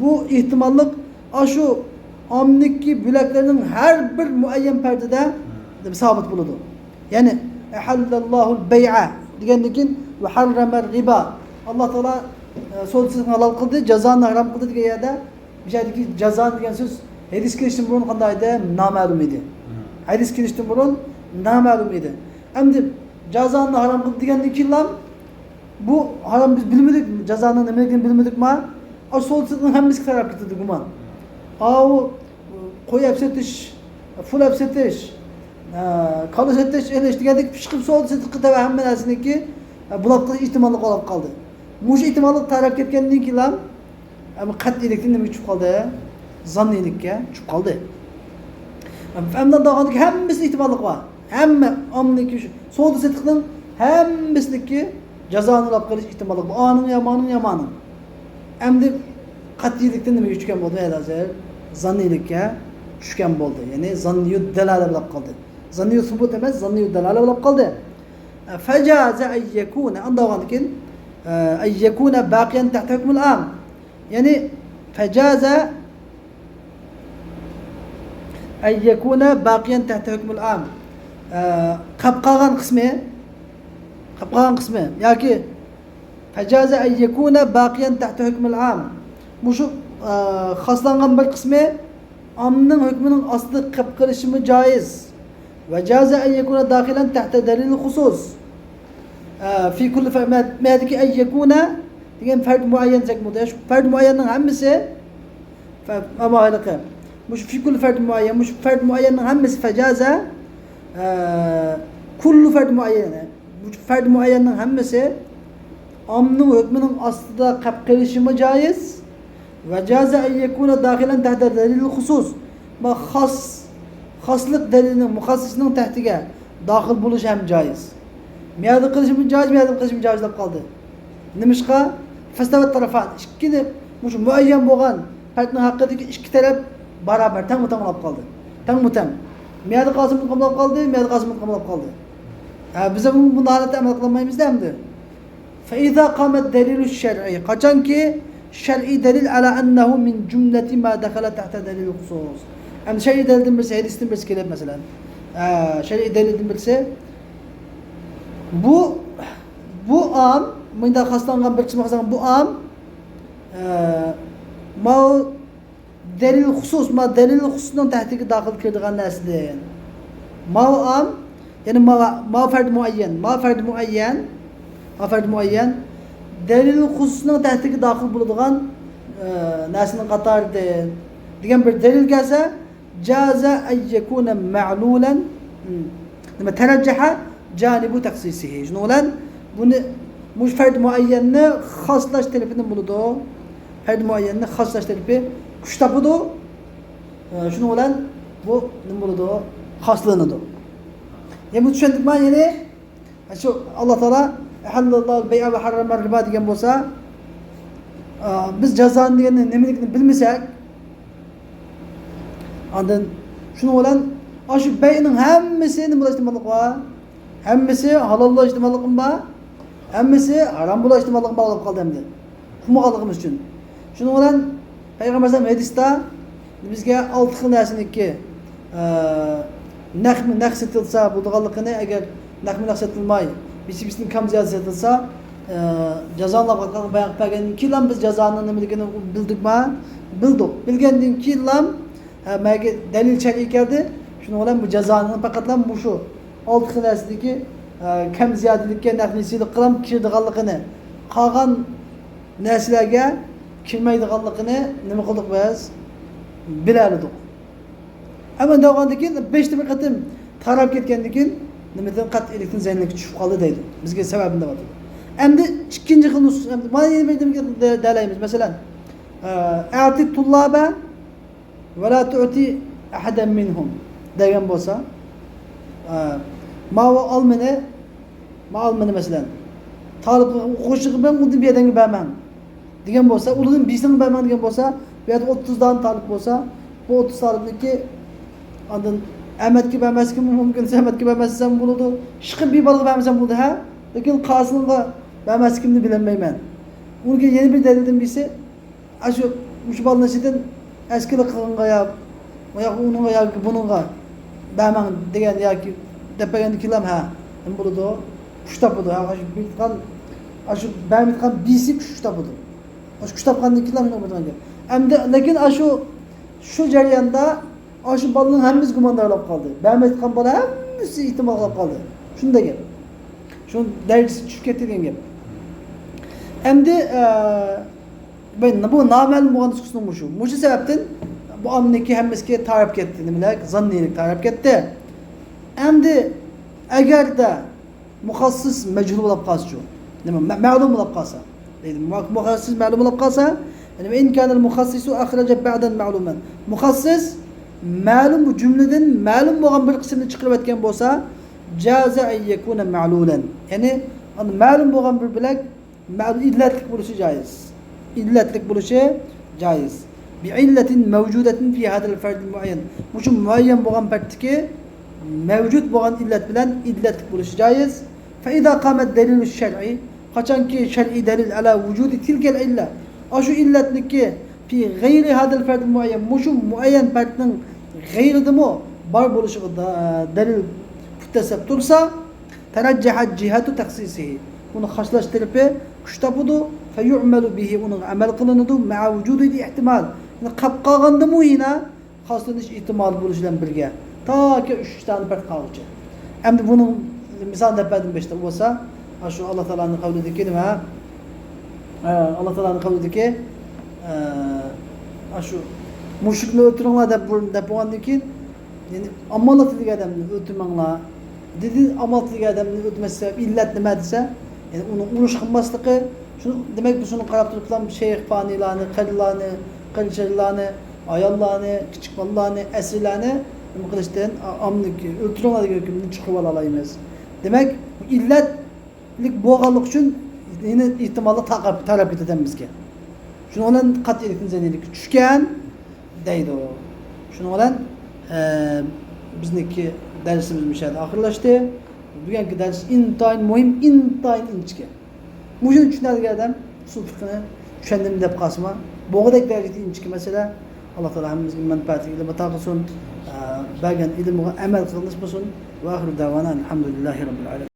بۇ ئېھتىماللىق ئاشۇ ئامنىكى بۆلەكلەرنىڭ ھەر بىر مۇئەييەن پەردىدە سابىت بولىدۇ. يەنى، أحل الله البيع دېگەندىن كېيىن، وحرم الربا. ئاللا تائالا، ئە، سودا سېتىقنى ھالال قىلدى، جازانى ھارام قىلدى دېگەن يەردە، بۇ يەردىكى جازانى دېگەن سۆز ھەدىس كېلىشتىن بۇرۇن قانداق ئىدى؟ نامەلۇم ئىدى. ھەدىس كېلىشتىن بۇرۇن نامەلۇم ئىدى. ئەمدى جازانى ھارام قىلدى دېگەندىن كېيىنلا، بۇ ھارام، بىز بىلمىدۇق، جازانىڭ نېمىلىكىنى بىلمىدۇقما؟ ئاشۇ سودا سېتىقنىڭ ھەممىسىگە تاراپ كېتىدۇ گۇمان. ئاۋۇ قوي ئەپ سېتىش، پۇل ئەپ سېتىش، ئە، كالا سېتىش، ئېلىش دېگەندەك پىشقىپ سودا سېتىققا تەۋە ھەممە نەرسىنىڭكى، ئە، بۇلاپ قېلىش ئېھتىماللىقى بولۇپ قالدى. مۇشۇ ئېھتىماللىق تاراپ كەتكەندىن كېيىنلا، ئەمما قەتئىيلىكتىن نېمىگە چۈشۈپ قالدى؟ زاننىيلىككە چۈشۈپ قالدى. ئەمدى دېگەندىكى ھەممىسىنىڭ ئېھتىماللىقى بار. ھەممە ئاممىنىڭكى شۇ سودا سېتىقنىڭ ھەممىسىنىڭكى جازانى ئۇلاپ قېلىش ئېھتىماللىقى بار. ئانىڭ يامانىڭ يامانىڭ. ئەمدى قەتئىيلىكتىن نېمىگە چۈشكەن بولدى ھازىر؟ زاننىيلىككە چۈشكەن بولدى. يەنى زاننىيۇ دالالە بولۇپ قالدى. زاننىيۇ سۇبۇت ئەمەس، زاننىيۇ دالالە بولۇپ قالدى. فجاز أن يكون، ئانداق بولغاندىكىن، أن يكون باقيا تحت حكم العام. يەنى، فجاز أن يكون باقيا تحت حكم العام. ئە، قاپ قالغان قىسمى، قاپ قالغان قىسمى ياكى فجاز أن يكون باقيا تحت حكم العام. مۇشۇ، ئە، خاسلانغان بىر قىسمى ئامنىڭ ھۆكمىنىڭ ئاستىدا قېلىپ قېلىشىمۇ جايىز. وجاز أن يكون داخلا تحت دليل الخصوص. ئە، في كل ف-، مە-، مەدىكى أن يكون دېگەن فەرد مۇئەييەن دېسەك بولىدۇ. شۇ فەرد مۇئەييەننىڭ ھەممىسى، ف-، ئەما ھېلىقى، مۇشۇ في كل فرد معين، مۇشۇ فەرد مۇئەييەننىڭ ھەممىسى فجاز، ئە، كل فرد معين. مۇشۇ فەرد مۇئەييەننىڭ ھەممىسى ئامنىڭ ھۆكمىنىڭ ئاستىدا قېلىپ قېلىشىمۇ جايىز. وجاز أن يكون داخلا تحت دليل الخصوص. ما خاس، خاسلىق دەلىلىنىڭ، مۇخەسسىسنىڭ تەھتىگە داخىل بولۇش ھەم جايىز. مەيەردە قىلىشمۇ جايىز، مەيەردە قىلىشمۇ جايىز دەپ قالدى. نېمىشقا؟ فاستوى الطرفان. ئىككىنى، مۇشۇ مۇئەييەن بولغان پەردنىڭ ھەققىدىكى ئىككى تەرەپ باراۋەر، تەڭمۇ تەڭ بولۇپ قالدى. تەڭمۇ تەڭ. مەيەردە قالسا مۇتلەق بولۇپ قالدى، مەيەردە قالسا مۇتلەق بولۇپ قالدى. ھە، بىز بۇ، بۇ ھالەتتە ئەمەل قىلالمايمىز ئەمدى. فإذا قام الدليل الشرعي، قاچانكى شەرئىي دەلىل على أنه من جملة ما دخل تحت دليل الخصوص. ئەمدى شەرئىي دەلىلدىن بىرسى، ھەدىستىن بىرسى كېلىپ، مەسىلەن، ئە، شەرئىي دەلىلدىن بىرسى، بۇ، بۇ ئام، مۇنداق خاسلانغان، بىر قىسمى خاسلانغان بۇ ئام، ئە، ماۋۇ دەلىل خۇسۇس، ما دەلىل خۇسۇسنىڭ تەھتىگە داخىل كىرىدىغان نەرسىدىن. ماۋۇ ئام، يەنى ما، ما فەرد مۇئەييەن، ما فەرد مۇئەييەن، ما فەرد مۇئەييەن دەلىل خۇسۇسنىڭ تەھتىگە داخىل بولىدىغان، ئە، نەرسىنىڭ قاتارىدىن دېگەن بىر دەلىل كەلسە، جازە ئەن يەكۇنە مەلۇلەن، نېمە، تەرەججەھە جانىبۇ تەخسىسىھى. شۇنىڭ بىلەن بۇنى، مۇشۇ فەرد مۇئەييەننى خاسلاش تەرىپىدىن بولىدۇ. فەرد مۇئەييەننى خاسلاش تەرىپى كۈچ تاپىدۇ. ئە، شۇنىڭ بىلەن بۇ نېمە بولىدۇ؟ خاسلىنىدۇ. يەنى بۇ چۈشەندۇقما؟ يەنى شۇ ئاللا تائالا «ئەھەللەللاھۇل بەيئە ۋە ھەررەمەر رىبا» دېگەن بولسا، ئە، بىز جازانى دېگەننى نېمىلىكىنى بىلمىسەك، ئاندىن شۇنىڭ بىلەن ئاشۇ بەيئنىڭ ھەممىسى نېمە بولۇش ئېھتىماللىقى بار؟ ھەممىسى ھالال بولۇش ئېھتىماللىقىمۇ بار، ھەممىسى ھارام بولۇش ئېھتىماللىقىمۇ بار بولۇپ قالدى ئەمدى. ئۇقمىغانلىقىمىز ئۈچۈن. شۇنىڭ بىلەن پەيغەمبەر ئەلەيھىسسالام ھەدىستە بىزگە ئالتە خىل نەرسىنىڭكى، ئە، نەقمۇ نەق سېتىلسا بولىدىغانلىقىنى، ئەگەر نەقمۇ نەق سېتىلماي، بېسىپ بېسىپ كەم زىيادە سېتىلسا، ئە، جازالىنىدىغانلىقىنى بايان قىلىپ بەرگەندىن كېيىنلا بىز جازانىڭ نېمىلىكىنى بىلدۇقما؟ بىلدۇق. بىلگەندىن كېيىنلا، ھە، ماگە دەلىل شەرئىي كەلدى. شۇنىڭ بىلەن بۇ جازانىڭ پەقەتلا مۇشۇ ئالتە خىل نەرسىدىكى، ئە، كەم زىيادىلىككە نەق نېسىلىققىلا كىرىدىغانلىقىنى، قالغان نەرسىلەرگە كىرمەيدىغانلىقىنى نېمە قىلدۇق بىز؟ بىلەلىدۇق. ئەمما دەۋاندىن كېيىن بەشتە بىر قېتىم تاراپ كەتكەندىن كېيىن نېمىدىن قەتئىيلىكتىن زەينلىككە چۈشۈپ قالدى دەيدۇ. بىزگە سەۋەبىنى دەۋاتىدۇ. ئەمدى ئىككىنچى خىل نۇسۇس، ئەمدى مانا يەنە بىر نېمىگە دە-، دەلەيمىز. مەسىلەن، ئە، «ئەتى تۇللابە ۋە لا تۇئتى ئەھەدەن مىنھۇم» دېگەن بولسا، ئە، ماۋۇ ئالمىنى، ما ئالمىنى مەسىلەن، تالىپقا ئوقۇغۇچىغا بەرمەڭ، ئۇنى بىر ئادەمگە بەرمەڭ دېگەن بولسا، ئۇلىدىن بىرسىنى بەرمەڭ دېگەن بولسا، بۇ يەردە ئوتتۇز دانە تالىپ بولسا، بۇ ئوتتۇز تالىپنىڭكى ئاندىن ئەمەتكە بەرمەسلىكىم مۇمكىن، سەمەتكە بەرمەسلىكىم بولىدۇ، ئىشقىلىپ بىر بالىغا بەرمىسەم بولىدۇ، ھە؟ لېكىن قالسىنىغا بەرمەسلىكىمنى بىلەلمەيمەن. ئۇنىڭ يەنە بىر دەلىلدىن بىرسى، ئاشۇ، مۇشۇ بالىنىڭ ئىچىدىن ئەسكىلىك قىلغانغا يا، يا ئۇنىڭغا ياكى بۇنىڭغا بەرمەڭ دېگەن ياكى دەپ بەرگەندىن كېيىنلا، ھە، نېمە بولىدۇ؟ كۈچ تاپىدۇ. ھە، ئاشۇ بېرىدىغان، ئاشۇ بەرمەيدىغان بىرسى كۈچ تاپىدۇ. ئاشۇ كۈچ تاپقاندىن كېيىنلا نېمە بولىدىغان گەپ. ئەمدى، لېكىن ئاشۇ، شۇ جەرياندا ئاشۇ بالىنىڭ ھەممىسى گۇماندارلاپ قالدى. بەرمەيدىغان بالا ھەممىسى ئېھتىمال قىلىپ قالدى. شۇنداق گەپ. شۇ دەرىجىسى چۈشۈپ كەتتى دېگەن گەپ. ئەمدى، ئە، بۇ، بۇ نامەلۇم بولغان نۇسخىسىنىڭ مۇشۇ. مۇشۇ سەۋەبتىن بۇ ئاممىنىڭكى ھەممىسىگە تاراپ كەتتى. نېمىلەر؟ زاننىيلىك تاراپ كەتتى. ئەمدى ئەگەردە مۇخەسسىس مەجھۇل بولۇپ قالسىچۇ؟ نېمە؟ مە-، مەلۇم بولۇپ قالسا. دەيدۇ. مۇ-، مۇخەسسىس مەلۇم بولۇپ قالسا، يەنى، «ۋە ئىن كانەل مۇخەسسىسۇ ئەخرەجە بەئدەن مەلۇمەن». مۇخەسسىس مەلۇم، بۇ جۈملىدىن مەلۇم بولغان بىر قىسىمنى چىقىرىۋەتكەن بولسا، جازە ئەن يەكۇنە مەلۇلەن. يەنى، ئاندىن مەلۇم بولغان بىر بۆلەك مەلۇم ئىللەتلىك بولۇشى جايىز. ئىللەتلىك بولۇشى جايىز. بىئىللەتىن مەۋجۇدەتىن فى ھازەل فەردىل مۇئەييەن. مۇشۇ مۇئەييەن بولغان پەردتىكى مەۋجۇت بولغان ئىللەت بىلەن ئىللەتلىك بولۇشى جايىز. فەئىزا قامەت دەلىلۇ شەرئى، قاچانكى شەرئىي دەلىل ئەلا ۋۇجۇدى تىلكەل ئىللە، ئاشۇ ئىللەتنىڭكى فى غەيرى ھازەل فەردىل مۇئەييەن، مۇشۇ مۇئەييەن پەردنىڭ غەيرىدىمۇ بار بولۇشىغا دا-، دەلىل پۇت دەسسەپ تۇرسا، تەرەججەھەت جىھەتۇ تەخسىسىھى، ئۇنى خاسلاش تەرىپى كۈچ تاپىدۇ، فەيۇئمەلۇ بىھى، ئۇنىڭغا ئەمەل قىلىنىدۇ، مەئە ۋۇجۇدىل ئېھتىمال، يەنى قاپ قالغاندىمۇ يەنە خاسلىنىش ئېھتىمالى بولۇش بىلەن بىرگە، تاكى ئۈچ دانە پەرد قالغۇچە. ئەمدى بۇنىڭ مىسالىنى دەپ بەردىم بېشىدا، بولسا، ئاشۇ ئاللا تائالانىڭ قەۋلىدىكى نېمە؟ ئە، ئاللا تائالانىڭ قەۋلىدىكى، ئە، ئاشۇ مۇشرىكنى ئۆلتۈرۈڭلار دەپ، دەپ بولغاندىن كېيىن، يەنى ئامانەت تىلىگەن ئادەمنى ئۆلتۈرمەڭلار دېدى. ئامانەت تىلىگەن ئادەمنى ئۆلتۈرمەسلىك سەۋەبى ئىللەت نېمە دېسە، يەنى ئۇنىڭ ئۇرۇش قىلماسلىقى. شۇ، دېمەك، بىز شۇنى قاراپ تۇرۇپلا شەيخ پانىيلارنى، قېرىلارنى، قېرى-چېرىلارنى، ئاياللارنى، كىچىك بالىلارنى، ئەسىرلەرنى نېمە قىلىشتىن، ئا-، ئاممىنى ئۆلتۈرۈڭلار دېگەن ھۆكۈمنى چىقىرىۋالالايمىز. دېمەك، ئىللەتلىك بولغانلىقى ئۈچۈن يەنە ئېھتىماللىق تاقاپ-، تاراپ كېتىدۇ ھەممىسىگە. شۇنىڭ بىلەن قەتئىيلىكتىن زەنىيلىككە چۈشكەن دەيدۇ. شۇنىڭ بىلەن، ئە، بىزنىڭكى دەرسىمىز مۇشۇ يەردە ئاخىرلاشتى. بۈگۈنكى دەرس ئىنتايىن مۇھىم، ئىنتايىن ئىنچىكە. مۇشۇنى چۈشىنەلىگەن ئادەم ئۇسۇل فىقھىنى چۈشەندىم دەپ قالسىمۇ، بولغۇدەك دەرىجىدە ئىنچىكە مەسىلە. ئاللا تائالا ھەممىمىزگە مەنپەئەتلىك ئىلىم ئاتا قىلسۇن. ئە، بەرگەن ئىلمىغا ئەمەل قىلغان نېسىپ قىلسۇن. ۋە ئاخىرۇ دەۋانا ئەلھەمدۇلىللاھى رەببىل ئالەمىن.